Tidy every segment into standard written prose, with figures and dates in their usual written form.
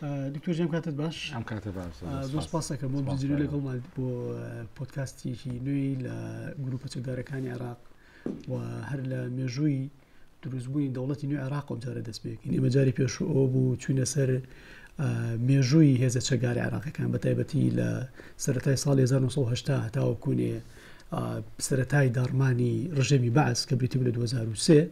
دکتۆر جەم کاتت باش ئەم کاتە باش زۆر سپاسەکە بۆ بزیری لەگەڵمان بۆ پۆدکاستێکی نوێی لە گروپە چەکدارەکانی عێراق و هەر لە مێژووی دروستبوونی دەوڵەتی نوێ عێراق ئەم جارە دەست پێکەین ئێمە جاری پێشوو ئەوە بوو چوینە سەر مێژووی هێزە چەکداری عێراقەکان بە تایبەتی لە سەرەتای ساڵی 1970 هەتاوەکوونێ سەرەتای داڕمانی ڕژێمی بەعس کە بریتی بوو لە 2003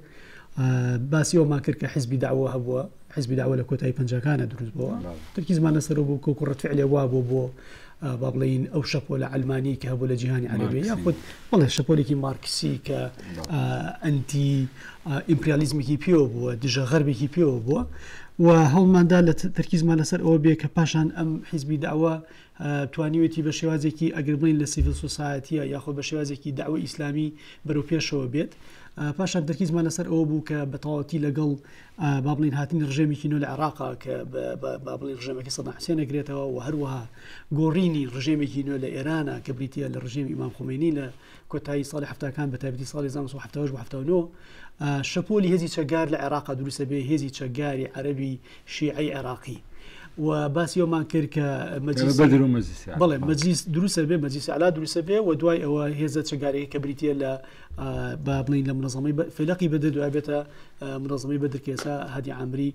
باسی ئەومان کرد کە حزبی داوە هەبووە حزبی داوە لە کۆتایی پەنجاکانە دروست بووە ترکیزمان لەسەر بوو کۆکو ڕەتفعلێ وا بوو بۆ با بڵێین ئەو شەپۆلە عەلمانی کە هەبوو لە جیهانی عەرەبی یاخود بەڵێ شەپۆلێکی مارکسی کە ئەنتی ئیمپریالیزمێکی پێوە بووە دژە غەربێکی پێوە بووە و هەوڵماندا لە تەرکیزمان لەسەر ئەوە بێ کە پاشان ئەم حیزبی داوە توانیوێتی بە شێوازێکی ئەگەر بڵین لە civil society ە یاخۆ بە شێوازێکی داوە ئیسلامی بەرەو پێشەوە بێت پاشان تەرکیزمان لەسەر ئەوە بوو کە بە تەواوەتی لەگەڵ با بڵێین هاتنی ڕژێمێکی نوێ لە عێراقا کە با بڵێین ڕژێمەکەی سەدام حوسێن ئەگرێتەوە و هەروەها گۆڕینی ڕژێمێکی نوێ لە ئێرانە کە بریتە لە ڕژێمی ئیمام خومەینی لە کۆتایی ساڵی هەفتاکان بە تایبەتی ساڵی 1970 بۆ 79 شەپۆلی هێزی چەکگار لە عێراقا دروستە بێ هێزی چەکگاری عەرەبی شیعەی عێراقی و باسی ئەومان کرد کە مەجلیس بەدر و مەجلیس بەڵێ مەجلیس دروستە بێ مەجلیس ئەعلا دروستە بێ و دوای ئەوە هێزە چەکگارەکە کە بریتە لە با بڵین لە منەزەمەی فەیلەقی بەدر دوای بێتە منەزەمەی بەدر کە ئێستا هادی عامری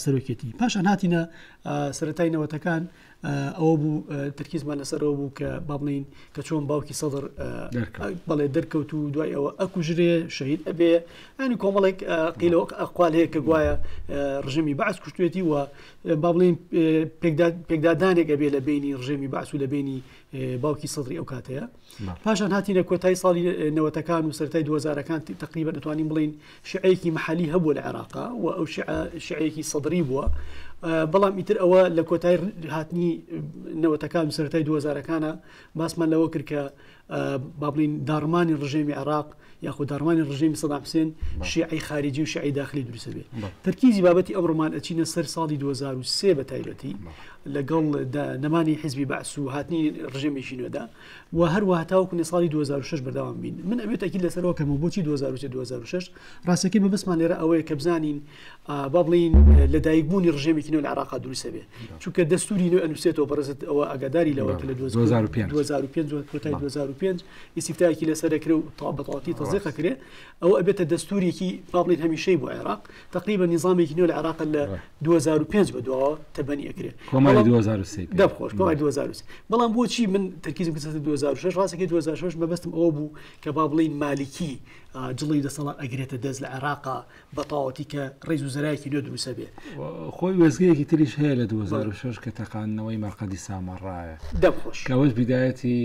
سەرۆکێتی پاشان هاتینە سەرەتای نەوەتەکان ئەوە بوو تەرکیزمان لەسەرەوە بوو کە با بڵین کە چۆن باوکی سەدر بەڵێ دەرکەوت و دوای ئەوە ئەکوژرێ شەهید ئەبێ ئەنی کۆمەڵێک قیلۆ ئەقوال هەیە کە گوایە ڕژێمی بەعس کوشتێتی و با بڵین پێکدادانێک ئەبێ لە بینی ڕژێمی بەعس و لە بینی باوکی سەدری ئەو کاتەیە پاشان هاتینە کۆتای ساڵی نەوەتەکان و سەرەتای دووەزارەکان تەقریبەن دەتوانین بڵێین شیعەیەکی مەحەلی هەبووە لە عێراقا و ئەو شیعە شیعەیەکی سەدری بووە بەڵام ئیتر ئەوە لە کۆتای هاتنی نەوەتەکان و سەرەتای دووەزارەکانە باسمان لەوە کرد کە با بڵین داڕمانی ڕژێمی عێراق یاخود داڕمانی ڕژێمی سەدام حسێن شیعەی خارجی و شیعەی داخلی دروستە بێ تەرکیزی بابەتی ئەمڕۆمان ئەچینە سەر ساڵی 2003 بە تایبەتی لەگەڵ نەمانی حیزبی بەعس و هاتنی ڕژێمێکی نوێدا و هەروەها تاوەکو نێ ساڵی 2006 بەردەوام بین من ئەوێت تەکید لەسەرەوە کەمەوە بۆچی 2003 2006 ڕاستەکەی مەبەستمان لێرە ئەوەیە کە بزانین با بڵین لەدایکبوونی ڕژێمێکی نوێ لە عێراقا دروستە بێ چونکە دەستوری نوێ ئەنووسێتەوە بەڕێزت ئەوە ئاگاداری لەوە کە لە 2005 2005 کۆتای 2005 ئیسیفتایەکی لەسەر دەکرێ و تا بەتەواوەتی تەزیق ئەکرێ ئەوە ئەبێتە دەستورێکی با بڵین هەمیشەی بۆ عێراق تقریبا نیزامێکی نوێ لە عێراق لە 2005 بە دواوە تەبەنی ئەکرێ کۆماری 2003 دەم خۆش کۆماری 2003 بەڵام بۆچی من تەرکیزم کردە 2006 ڕاستەکەی 2006 مەبەستم ئەوە بوو کە با بڵین مالکی جڵی دەسەڵات ئەگرێتە دەست لە عێراقا بە تەواوەتی کە ڕیز و زەرایەکی نوێ دروستە بێ. خۆی وێستگەیەکی تریش هەیە لە 2006 کە تەقاندنەوەی مەرقەدی سامەڕایە. دەم خۆش. کە ئەوەش بیدایەتی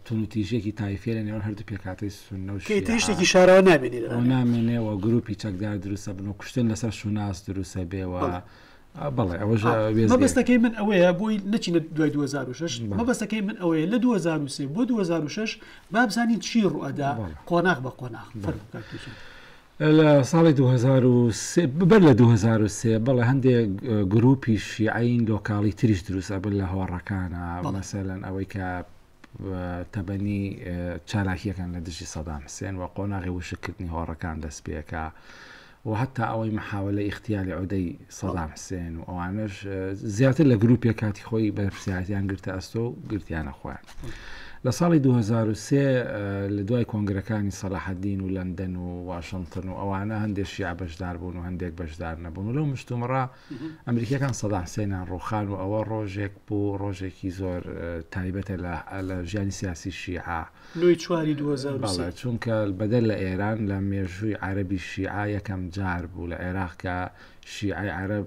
توندوتیژیەکی تایفیە لە نێوان هەردوو پێکهاتەی سوننە و شیعە. کە ئیتر هیچ شتێکی شاراوە نامێنێ لە و نامێنێ و گروپی چەکدار دروستە بن و کوشتن لەسەر شوناس دروستە بێ و بەڵێ ئەوەش وێستگەیە. مەبەستەکەی من ئەوەیە بۆی نەچینە دوای 2006 مەبەستەکەی من ئەوەیە لە 2003 بۆ 2006 با بزانین چی ڕوئەدا قۆناغ بە قۆناغ. فەرموو کاک تووشم. لە ساڵی 2003 بەر لە 2003 بەڵێ هەندێک گروپی شیعین لۆکاڵی تریش دروست ئەبن لە هۆڕەکانە مەسەلەن ئەوەی کە تەبەنی چالاکیەکان لە دژی سەدام حسێن و قۆناغی وشکردنی هۆڕەکان دەست پێکا و هەتا ئەوەی محاولە ئیختیالی عودەی سەدام حسێن و ئەوانەش زیاتر لە گروپێک کاتی خۆی بەرپرسیارەتیان گرتە ئەستۆ و گرتیانە خۆیان. لە ساڵی 2003 لە دوای کۆنگرەکانی سەلاحەدین و لەندەن و واشنتن و ئەوانە هەندێک شیعە بەشدار بوون و هەندێک بەشدار نەبوون و لەو مشتومڕا ئەمریکیەکان سەدام حسێنیان ڕوخان و ئەوە ڕۆژێک بوو ڕۆژێکی زۆر تایبەتە لە ژیانی سیاسی شیعە نۆی چواری 2003. بەڵێ چونکە بەدەر لە ئێران لە مێژووی عەرەبی شیعە یەکەم جار بوو لە عێراق کە شیعەی عەرەب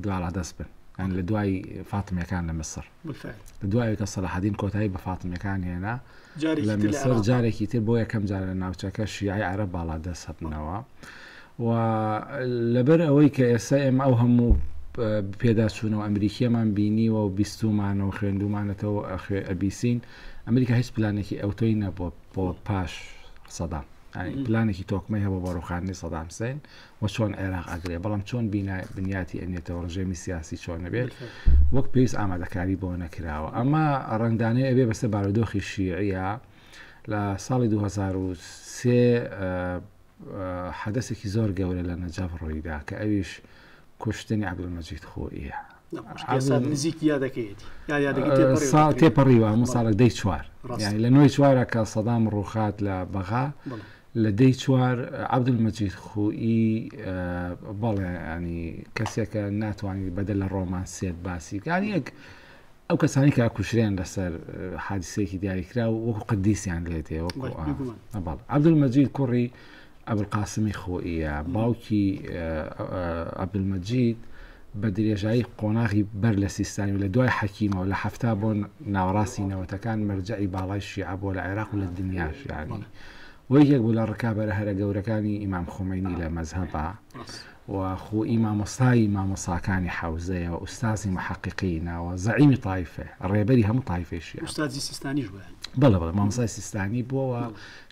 باڵادەست بن یان لە دوای فاتمیەکان لە میسر لە دوای کە سەلاحەدین کۆتایی بە فاتمیەکان هێنا لە میسر جارێکی تر بۆ یەکەم جار لە ناوچەکە شیعەی عەرەب باڵادەست هەبنەوە و لەبەر ئەوەی کە ئێستا ئێمە ئەو هەموو پێداچوونەوە ئەمریکیەمان بینیوە و بیستومانە و خوێندومانەتەوە ئەخوێ ئەبیسین ئەمریکا هیچ پلانێکی ئەوتۆی نەبووە بۆ پاش سەدام پلانێکی تۆکمەی هەبوو بۆ ڕوخاندنی سەدام حسین و چۆن عێراق ئەگرێ بەڵام چۆن بنیاتی ئەنێتەوە ڕژێمی سیاسی چۆن نەبێت وەک پێویست ئامادەکاری بۆ نەکراوە ئەمە ڕەنگدانەوەی ئەبێ بەسەر بارودۆخی شیعە لە ساڵی 2003 حەدەسێکی زۆر گەورە لە نەجەف ڕوویدا کە ئەویش کوشتنی عەبدولمەجید خۆییە. نزیک یادەکەیەتی تێپەڕیوە هەموو ساڵێک دەی چوار یعنی لە نۆی چوارە کە سەدام ڕووخات لە بەغا لە دەی چوار عەبدولمەجید خۆیی بەڵێ ینی کەسێکە ناتوانانی بەدە لە ڕۆمانسیەت باسی یعنی یەک ئەو کەسانی کە ئەکوژرێن لەسەر حادیسەیەکی دیاریکراو وەکو قدیسیان لێ دێ وەکو بەڵێ عەبدولمەجید کوڕی ئەبولقاسمی خۆییە باوکی عەبدولمەجید بە درێژایی قۆناغی بەر لە سیستانی و لە دوای حەکیمەوە لە حەفتا بۆ ناوەڕاستی نەوەتەکان مەرجەعی باڵای شیعە بووە لە عێراق و لە دنیاش یعنی و یەکێک بوو لە ڕکابەرە هەرە گەورەکانی ئیمام خومەینی لە مەزهەبا و خوئی مامۆستای مامۆساکانی حەوزەیە و ئوستازی محەقیقینە و زەعیمی تایفەیە، ڕێبەری هەموو تایفەی شیعە. ئوستازی سیستانیش بووە یانی؟ بەڵێ بەڵێ مامۆستای سیستانی بووە و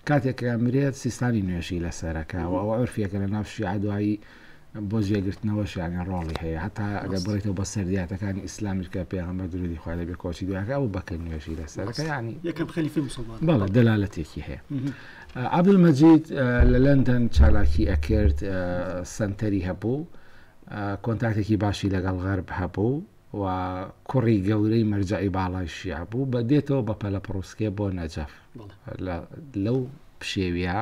کاتێک کە مرێت سیستانی نوێژی لەسەرەکە و ئەوە عورفیەکە لە ناو شیعە دوایی بۆ جێگرتنەوەش یانی ڕۆڵی هەیە هەتا ئەگەر بڕێتەوە بە سەردیاتەکانی ئیسلامیش کە پێغەمبەر درودی خوای لێ بێ کۆچی دوایەکە ئەبوو بەکر نوێژی لەسەرەکە یانی یەکەم خەلیفەی موسڵمان بەڵێ دەلالەتێکی هەیە. عەبدولمەجید لە لەندەن چالاکی ئەکرد، سەنتەری هەبوو، کۆنتاکتێکی باشی لەگەڵ غەرب هەبوو و کوڕی گەورەی مەرجەعی باڵای شیعە بوو، بە دێتەوە بە پەلەپڕوسکێ بۆ نەجەف لەو پشێویە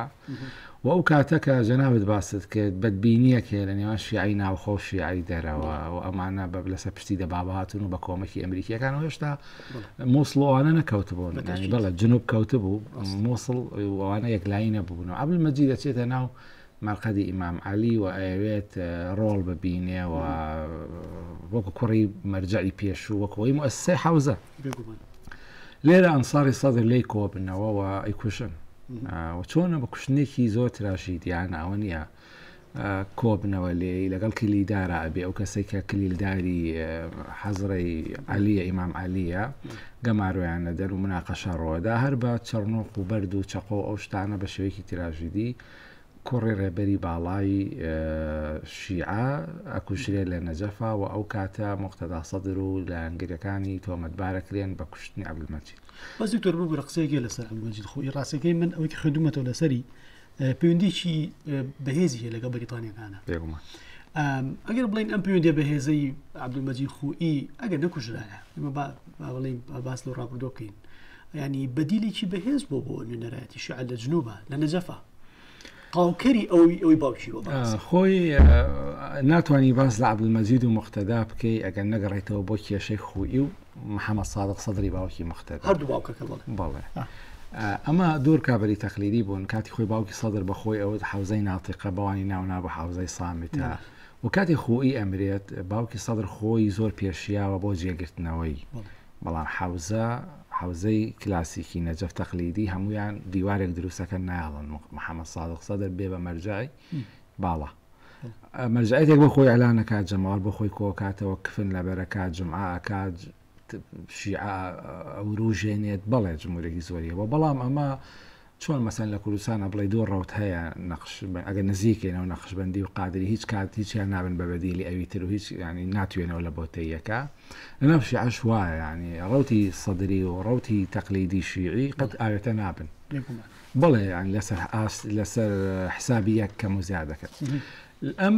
و ئەو کاتە کە جەنابت باست کرد بەدبینیەک هەیە لە نێوان شیعەی ناوخۆ و شیعەی دەرەوە و ئەمانە بە لەسەر پشتی دەبابە هاتوون و بە کۆمەکی ئەمریکیەکان و هێشتا مووسڵ و ئەوانە نەکەوتبوون یانی بەڵێ جنوب کەوتبوو مووسڵ و ئەوانە یەکلایی نەبوون و عەبدولمەجید دەچێتە ناو مەرقەدی ئیمام عەلی و ئەیەوێت ڕۆڵ ببینێ و وەکو کوڕی مەرجەعی پێشوو وەکو ئەوی موئەسسەی حەوزە لێرە ئەنساری سەدر لێی کۆبنەوە و ئەیکوژن و چۆنە بە کوشتنێکی زۆر تراژیدیانە ئەوە نییە کۆبنەوە لێی لەگەڵ کلیلدارا ئەبێ ئەو کەسێک کە کلیلداری حەزرەی عەلیە ئیمام عەلیە گەمارۆیان نەدەن و مناقەشە ڕۆدا هەر بە چڕنۆق و بەرد و چەقۆ ئەو شتانە بە شێوەیەکی تراژیدی کوڕی ڕێبەری باڵای شیعە ئەکوژرێ لە نەجەفا و ئەو کاتە موقتەدا سەدر و لایەنگرەکانی تۆمەتبارەکرێن بە کوشتنی عەبدولمەجید. بەس دکتۆر ببورە قسەیەک هەیە لەسەر عەبدولمەجید خۆی ڕاستەکەی من ئەوەی کە خوێندوومەتەوە لەسەری پەیوەندیی بەهێزی هەیە لەگەڵ بەریتانیەکانە بێگومان ئەگەر بڵین ئەم پەیوەندیە بەهێزەی عەبدولمەجید خوئی ئەگەر نەکوژرایە ئێمە با بڵین باس لەو ڕابردووە بکەین ینی بەدیلێکی بەهێز بۆ بۆ نوێنەرایەتی شیعە لە جنوبە لە نەجەفە تەواوکەری ئەوی ئەوی باوکی بۆ بەڕاستی. خۆی ناتوانی باس لە عەبدولمەجید و موقتەدا بکەی ئەگەر نەگەڕێیتەوە بۆ کێشەی خوئی و محەمەد سادق سەدری باوکی موقتەدا. هەردوو باوکەکە بەڵێ. بەڵێ. ئەمە دوو ڕکابەری تەقلیدی بوون کاتی خۆی باوکی سەدر بە خۆی ئەوت حەوزەی ناتیقە بەوانی ناو نابوو حەوزەی سامیتە و کاتی خوئی ئەمرێت باوکی سەدر خۆی زۆر پێشیاوە بۆ جێگرتنەوەی. بەڵام حەوزە حەوزەی کلاسیکی نەجەف تەقلیدی هەموویان دیوارێک دروستەکەن نایەڵن محەممەد سادق سەدر بێ بە مەرجعی باڵا مەرجعێتێک بۆ خۆی ئەلان نەکات جەماوەر بۆ خۆی کۆکاتەوە کفن لەبەرەکات جمعە ئەکات شیعە ئەوروژێنێت بەڵێ جمهورێکی زۆری هەبووە بەڵام ئەمە چۆن مەسەن لە کوردستانا بڵێی دوو ڕەوت هەیە نەقش ئەگەر نزیکەینەوە نەقشبەندی و قادری هیچ کات هیچیان نابن بە بەدیلی ئەوی تر و هیچ ینی ناتوێنەوە لە بۆتەیەکە لەناو شیعەش وایە ینی ڕەوتی سەدری و ڕەوتی تەقلیدی شیعی قەت ئاوێتە نابن بەڵێ یان لەسەر ئاست لەسەر حسابی یەک کەم و زیاد دەکەن ئەم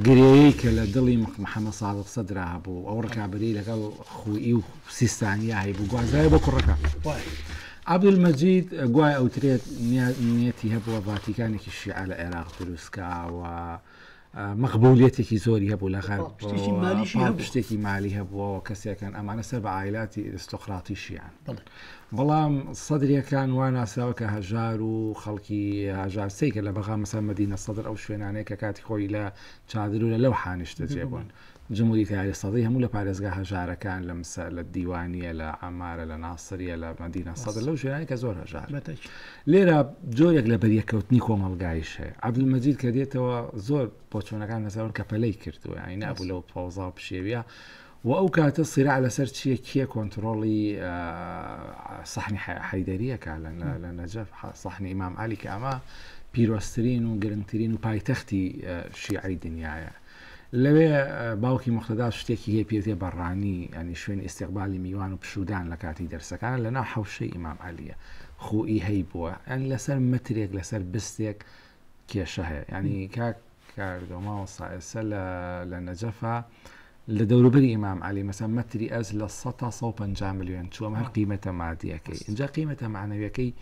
گرێیەی کە لە دڵی محەمەد سادق سەدرا هەبوو، ئەو ڕکابەریی لەگەڵ خوئی و سیستانیا هەیبوو، گوازرایەوە بۆ کوڕەکە. عەبدولمەجید گوایە ئەوترێت نیەتی هەبووە ڤاتیکانێکی شیعە لە عێراق دروست کا و مەقبولیەتێکی زۆری هەبوو لە غەرب، پاڵپشتێکی مالی هەبووە و کەسێکن ئەمانە سەر بە عایلاتی ئەرستۆقراطی شیعەن. بەڵام سەدریەکان وا ناسراوە کە هەژار و خەڵکی هەژار سەیکە لە بەغا مەسەن مەدینە سەدر ئەو شوێنانەیە کە کاتی خۆی لە چادر و لە لەو حانیشتە جێ بوون جمهوری تیاری سەدری هەموو لە پارێزگا هەژارەکان لە مسە لە دیوانیە لە عەمارە لە ناسریە لە مەدینە سەدر لەو شوێنانی کە زۆر هەژار لێرە جۆرێک لە بەریەکەوتنی کۆمەڵگایش هەیە عەبدولمەجید کە دێتەوە زۆر بۆچوونەکان لەسەرن کە پەلەی کردووە یانی نابوو لەو فەوزا و پشێویە وە ئەو کاتە سیراع لەسەر چیە کێ کۆنتڕۆڵی سەحنی حەیدەری ئەکا لە نەجەف سەحنی ئیمام عەلی کە ئەمە پیرۆزترین و گرنگترین و پایتەختی شیعەی دنیایە لەوێ باوکی مختدا شتێکی هەیە پێتێ بەڕانی ینی شوێن ئیسیقبالی میوان و پشودان لە کاتی دەرسەکان لە ناو حوشەی ئیمام عەلیە خوئی هەی بووە ئەن لەسەر مترێک لەسەر بستێک کێشە هەیە ینی کاک کاردۆ مامۆستا ئێستا لە لە نەجەفا لە دەوروبەری ئیمام عەلی مەسەن مەتری ئەرز لە 100 تا 150 ملیۆن چووە ئەمە هەر قیمەتە مادیەکەی ئینجا قیمەتە مەعنەویەکەی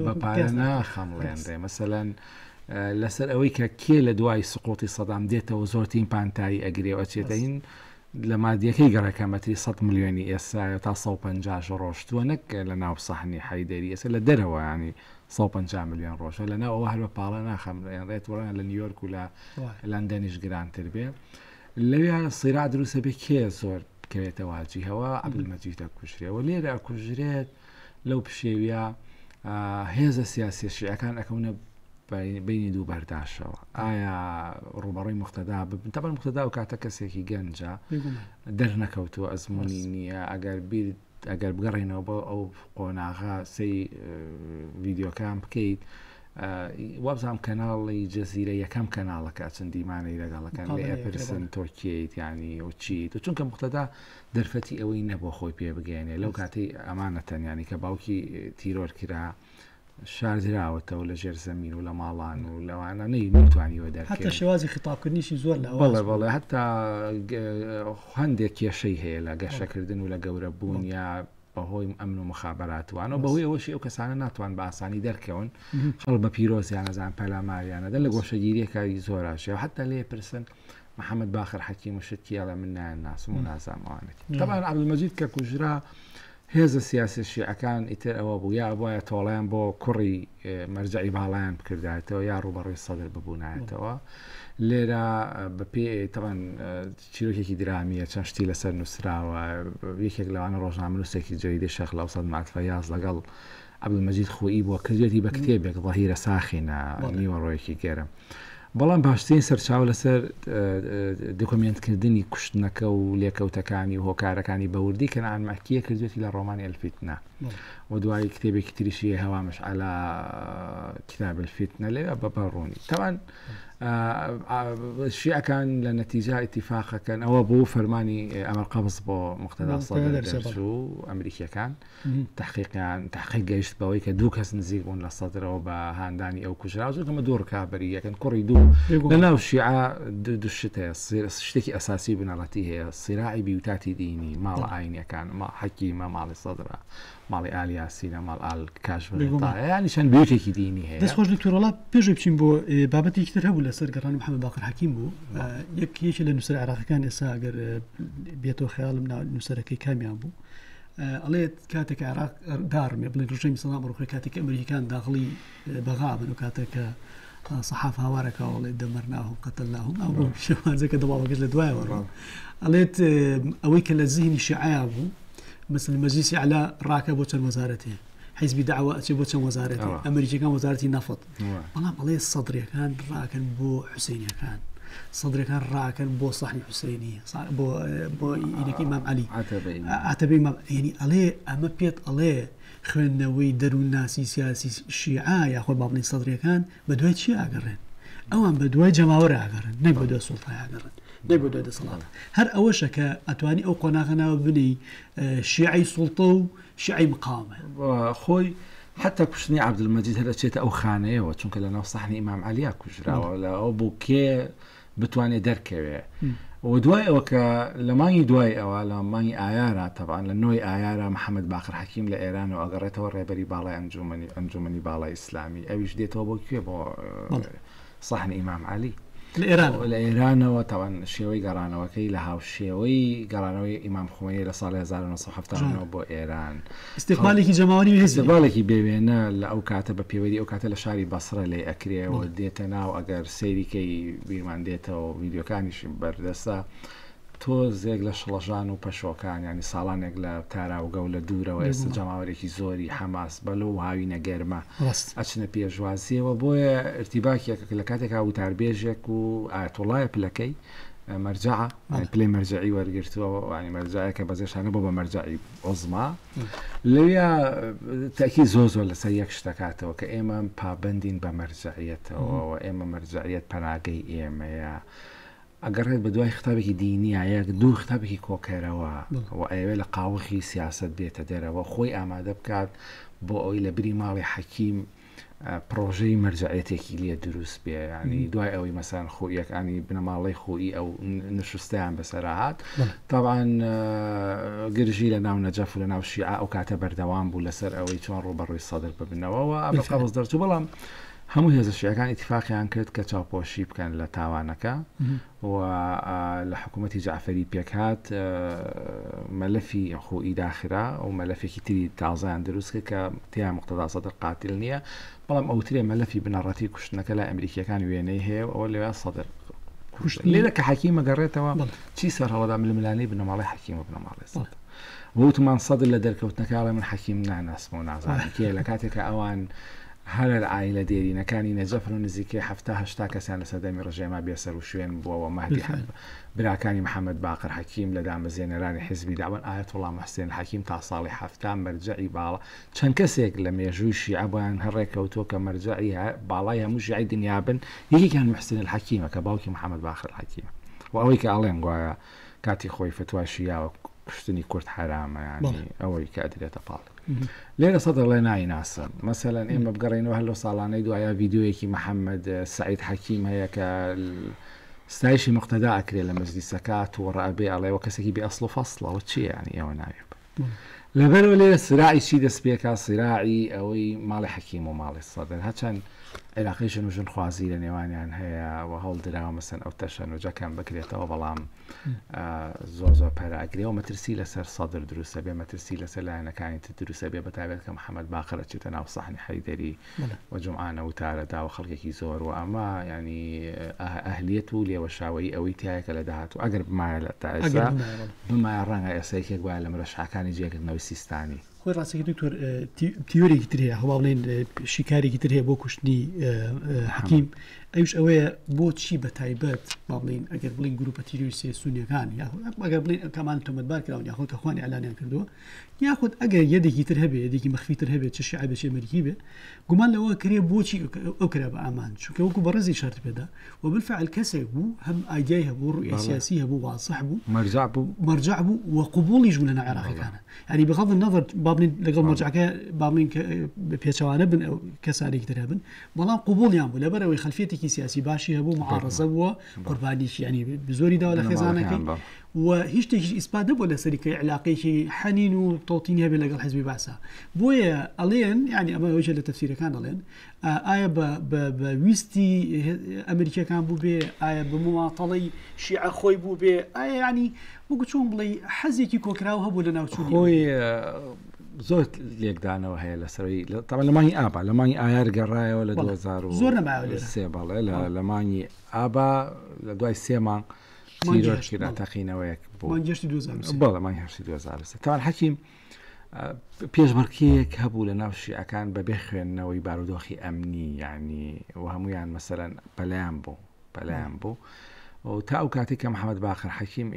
بە پارە ناخەمڵێنرێ مەسەلەن لەسەر ئەوەی کە کێ لە دوای سقوطی سەدام دێتەوە زۆرترین پانتایی ئەگرێ و ئەچێتە هین لە مادیەکەی گەڕێکە مەتری 100 ملیۆنی ئێستا تا 150 ڕۆشتووە نەک لە ناو سەحنی حەیدەری ئێستا لە دەرەوە ینی 150 ملیۆن ڕۆژە لە ناو ئەوە هەر بە پاڵە ناخەمڵێنرێت وەڵا لە نیویۆرک و لە لەندەنیش گرانتر بێ لەویا سیراع دروست ئەبێ کێ زۆر بکەوێتە واجیهەوە عەبدولمەجید ئەکوژرێ و لێرە ئەکوژرێت لەو پشێویە هێزە سیاسیە شیعەکان ئەکەونە بینی دوو بەرداشەوە ئایا ڕوبەڕووی مختدا ببن تەبەن مختدا و کاتە کەسێکی گەنجە دەرنەکەوتووە ئەزمموی نییە ئەگەر بیر ئەگەر بگەڕێینەوە بۆ ئەو قۆناغە سەی ڤیدیۆکان بکەیت وابزانام کەناڵی جەزیرە یەکەم کەناڵەکە چەند دیمانەی لەگەڵەکەن لێ ئەپرسن تۆ کێیت ینی و چیت و چونکە مختدا دەرفەتی ئەوەی نەبوو خۆی پێ بگەێنێ لەو کاتەی ئەمانەتەن ینی کە باوکی تیرۆر کرا شاردراوەتەوە لە ژێر زەمین و لە ماڵان و لەوانە نەی نەیتوانیوە دەرکەوێت. هەتا شێوازی خیتابکردنیشی زۆر لاواز بەڵێ بەڵێ هەتا هەندێک کێشەی هەیە لە گەشەکردن و لە گەورە بوون یا بەهۆی ئەمن و مخابراتوانەوە بەهۆی ئەوەشی ئەو کەسانە ناتوان بە ئاسانی دەرکەون خەڵک بە پیرۆزیانەزان پەلاماریانەدەن لە گۆشەگیریەکە زۆراشە حتا لێ پرسن محەممەد باخر حەکیم و شت کیاڵە من نایان ناسم و نازانم ئەوانێت تەبان عەبدولمەجید کە کوژرا هێزە سیاسیە شیعەکان ئیتر ئەوە بوو یا ئەبوایە تۆڵەیان بۆ کوڕی مەرجەعی باڵایان بکردایەتەوە یا ڕووبەڕووی سەدر ببوونایەتەوە لێرە بەپێ تەبان چیرۆکێکی درامیە چەند شتی لەسەر نووسراوە یەکێک لەوانە ڕۆژنامەنووسێکی جەریدەی شەرق الاوسط مات فەیاز لەگەڵ عەبدولمەجید خۆیی بووە کردوێتی بە کتێبێک ظهیرە ساخینە نیوەڕۆیەکی گەرم بەڵام باشترین سەرچاوە لەسەر دۆکۆمێنتکردنی کوشتنەکە و لێکەوتەکانی و هۆکارەکانی بە وردی کەنعان مەکیە کردوێتی لە ڕۆمانی الفتنە و دوایی کتێبێکی تریشی هەوامش علا کتاب الفتنە لەوێ بە بەڕوونی تاوان شیعەکان لە نەتیجا ئیتیفاقەکەن ئەوە بۆ فەرمانی ئەمر قەبز بۆ مقتەدا سەدر دەرچوو ئەمریکیەکان تەحقیقیان تەحقیق گەیشت بەوەی کە دوو کەس نزیک بوون لە سەدرەوە بە هاندانی ئەو کوژراو چونکە ئەمە دوو ڕکابەری یەکن کوڕی دوو لە ناو شیعە دوو شت هەیە شتێکی ئەساسی بنەڕەتی هەیە سیراعی بیوتاتی دینی ماڵە ئاینیەکان ما حەکیمە ماڵی سەدرە ماڵی ئال یاسینە ماڵ ئال کاشمەتایە ینی چەند بیوتێکی دینی هەیە. دەست خۆش دکتۆر وەڵا پێش ئەوەی بچین بۆ بابەتێکی تر هەبوو لەسەر گەڕانی محەممەد باقر حەکیم بوو یەک یەکێ لە نووسەرە عێراقەکان ئێستا ئەگەر بێتەوە خەیاڵم نووسەرەکەی کامیان بوو ئەڵێت کاتێک عێراق داڕمێ بڵێن ڕژێمی سەدام ڕوخێ کاتێک ئەمریکان داخڵی بەغا بن و کاتێک کە سەحاف هاوارەکە ئەڵێت دەمەرناهم قەتەلناهم ئەو شێوازەکە دەواڵەکەش لە دوایەوە ڕۆ ئەڵێت ئەوەی کە لە زیهنی شیعەیا بوو مثل مەجلیسی علا ڕاکە بۆ چەند وەزارەتێ حیزبی داوە ئەچێ بۆ چەند وەزارەتی ئەمریکیەکان وەزارەتی نەفت بەڵام ئەڵێ سەدرەکان ڕاکەن بۆ حوسینەکان سەدرەکان ڕاکەن بۆ سەحنی حوسینی بۆ بۆ ئینەکەی ئیمام عەلی عەتەبەی ئیمام یعنی ئەڵێ ئەمە پێت ئەڵێ خوێندنەوەی دەروونناسی سیاسی شیعە یاخۆ با بڵێین سەدرەکان بە دوای چی ئاگەڕێن ئەوان بە دوای جەماوەر ئاگەڕن نەک بە دوای سوڵتای ئاگەڕن نەک بە دوای دەسەڵات هەر ئەوەشە کە ئەتوانی ئەو قۆناغە ناوە بنێی شیعەی سوڵتە و شیعەی مقاومە. خۆی حەتا کوشتنی عەبدولمەجید هەر ئەچێتە ئەو خانەیەوە چونکە لەناو سەحنی ئیمام عەلیا کوژراوە لە ئەو بۆ کێ بتوانێت دەرکەوێ و دوای ئەوە کە لە مانگی دوای ئەوە لە مانگی ئایارا تەبان لە نۆی ئایارا محەممەد باقر حەکیم لە ئێرانەوە ئەگەڕێتەوە ڕێبەری باڵای ئەنجومەنی ئەنجومەنی باڵای ئیسلامی ئەویش دێتەوە بۆ کوێ بۆ سەحن ئیمام عەلی. لە ئێرانەوە. لە ئێرانەوە تاوان شێوەی گەڕانەوەکەی لە هاوشێوەی گەڕانەوەی ئیمام خومەینی لە ساڵی 1979 بۆ ئێران. ئیستیقبالێکی جەماوەری و هێزی. ئیستیقبالێکی بێ وێنە لە ئەو کاتە بە پێوەری ئەو کاتە لە شاری بەسڕە لێ ئەکرێ و دێتە ناو ئەگەر سەیری کەی بیرمان دێتەوە ڤیدیۆکانیشی بەردەستە تۆزێک لە شڵەژان و پەشۆکان یانی ساڵانێک لە تاراوگە و لە دوورەوە ئێستا جەماوەرێکی زۆری حەماس بە لەو هاوینە گەرمە ئەچنە پێشوازیەوە بۆیە ئرتیباکێک لە کاتێکا وتاربێژێک و ئایەتوڵایە پلەکەی مەرجەعە پلەی مەرجەعی وەرگرتووە وانی مەرجەعێکە بەزێشانە بۆ بە مەرجەعی عوزما لەویا تاکی زۆر زۆر لەسەر یەک شتەکاتەوە کە ئێمە پابندین بە مەرجەعیەتەوە ئێمە مەرجەعیەت پەناگەی ئێمەیە ئەگەڕێت بەدوای ختابێکی دینییا یەک دوو ختابێکی کۆکەرەوە و ئەیەوێت لە قاوغی سیاسەت بێتە دەرەوە خۆی ئامادە بکات بۆ ئەوەی لە بری ماڵی حەکیم پڕۆژەی مەرجەعیەتێکی لێ دروست بێ ینی دوای ئەوەی مەسان خۆیەکانی بنەماڵەی خۆی ئەو نشستیان بەسەرا هات تاوان گرژی لە ناو نەجەف و لە ناو شیعە ئەو کاتە بەردەوام بوو لەسەر ئەوەی چۆن ڕووبەڕووی سەدر ببنەوەەوە ئەمە قەبز دەرچوو بەڵام هەموو هێزە شیعەکان ئیتفاقیان کرد کە چاوپۆشی بکەن لە تاوانەکە و لە حکوومەتی جعفری پێکهات مەلەفی خۆی داخرا و مەلەفێکی تری تازیان دروست کرد کە تیا مقتەدا سەدر قاتل نییە بەڵام ئەوترێ مەلەفی بنەڕەتی کوشتنەکە لە ئەمریکیەکان وێنەی هەیە و ئەوە لەوێ سەدر لێرە کە حەکیمە گەڕێتەوە چی سەر هەڵەدا ململانەی بنەماڵی حەکیم و بنەماڵی سەدر وتمان سەدر لە دەرکەوتنەکە من حەکیم ناناسم و نازانم کێ لە کاتێکە ئەوان هەر عائیلە دێرینەکانی نەجەفن و نزیکەی 70 هەشتا کەسیان لە سەردەمی ڕژێما بێسەر و شوێن بووەوە مەهدی براکانی محەممەد باقر حەکیم لە دامەزێنەرانی حیزبی داوان ئایەتوڵا محسێن حەکیم تا ساڵی 70 مەرجەعی باڵا چەند کەسێک لە مێژووی شیعە بۆیان هەر ڕێکەوتووە کە مەرجەعی باڵای هەموو شیعەی دنیا بن، یەکێکیان موحسین الحەکیمە کە باوکی محەمەد باقر الحەکیمە و ئەوەی کە ئەڵێن گوایە کاتی خۆی فتواشی یاوە کوشتنی کورد حەرامە یانی ئەوەی کە ئەدرێتە پاڵ لێرە سەدر ڵێ نایناسم مەسەلەن ئێمە بگەڕێینەوە هەر لەو ساڵانەی دوایە ڤیدیۆیەکی محەممەد سعید حەکیم هەیە کە ستایشی مقتەدا ئەکرێ لە مەجلیسەکە تووڕە ئەبێ ئەڵێ وە کەسێکی بێ ئەسڵ و فەسڵەوە چییە ینی ئێوە ناوی لەبەرئەوە لێرە سراعی چی دەست پێکا سراعی ئەوەی ماڵی حەکیم و ماڵی سەدر هەچەند عێراقی ژن و ژن خوازی لە نێوانیان هەیە و هەوڵ دراوە مەسەن ئەو تەشەنوجە کەم بکرێتەوە بەڵام زۆر زۆر پەرە ئەگرێ و مەترسی لەسەر سەدر دروستە بێ مەترسی لەسەر لایەنەکانی تر دروستە بێ بەتایبەت کە محەممەد باقر ئەچێتە ناو سەحنی حەیدەری و جومعانە وتارە دا و خەڵکێکی زۆر و ئەمە ینی ئەهلیەت و لێوەشاوەیی ئەوەی تایە کە لە داهاتوو ئەگەر بمایە لە تا ئێستا بمایە ڕەنگە ئێستا یەکێک وایە لە مرەشحەکانی جێکردنەوەی سیستانی. خۆی ڕاستەکەی دکتۆر تیۆرێکی تر هەیە هەوا بڵێن شیکارێکی تر هەیە بۆ کوشتنی حەکیم ئەوش ئەوەیە بۆچی بە تایبەت با بڵین ئەگەر بڵین گروپە تیرۆریستیە سونیەکان یاخود ئەگەر بڵین کەمان تۆمەتبار کراون یاخود کە خوانی ئەلانیان کردووە یاخود ئەگەر یەدێکی تر هەبێ یەدێکی مەخفی تر هەبێت چ شیعە بێ چ ئەمریکی بێ گومان لەوە کرێ بۆچی ئەو کرا بە ئامانج چونکە وەکو بەڕێزی شەرت پێدا و بالفعل کەسێک بوو هەم ئایدیای هەبوو ڕوئیای سیاسی هەبوو واضح بوو مەرجع بوو مەرجع بوو و قبوڵیش بوو لەناو عێراقیەکانە یعنی بغض النظر با بڵێین لەگەڵ مەرجعەکە با بڵێین کە پێچەوانە بن ئەو کەسانێکی تر هەبن بەڵام قبوڵیان بوو لەبەر ئەوەی خەلفیەتێکی سیاسی باشی هەبوو معارەزە بووە قوربانیشی ینی زۆری داوە لە خێزانەکەی و هیچ شتێکیش ئیسپات نەبووە لەسەری کە عیلاقەیەکی حەنین و تەوتینی هەبێت لەگەڵ حزبی بەعسا بۆیە ئەڵێن یعنی ئەمە ئەوەیە لە تەفسیرەکان ئەڵێن ئایا بە بە ویستی ئەمریکیەکان بوو بێ ئایا بە مواطەڵەی شیعە خۆی بوو بێ ئایا ینی وەکو چۆن بڵێ حەزێکی کۆکراو هەبوو لە ناوچوونی خۆی زۆر لێکدانەوە هەیە لەسەروی تەبعەن لە مانگی ئابا لە مانگی ئایار گەڕایەوە لە زۆر نەمایەوە لێرە. 2003 بەڵێ لە مانگی ئابا لە دوای سێ مانگ تیرۆر کرا تەقینەوەیەک بوو مانگی هەشتی 2003 بەڵێ مانگی هەشتی 2003 تاوان حەکیم پێشبڕکێیەک هەبوو لە ناو شیعەکان بەبێ خوێندنەوەی بارودۆخی ئەمنی یعنی و هەمویان مەسەرەن پەلیان بوو پەلیان بوو و تا ئەو کاتێک کە محەممەد باقر حەکیم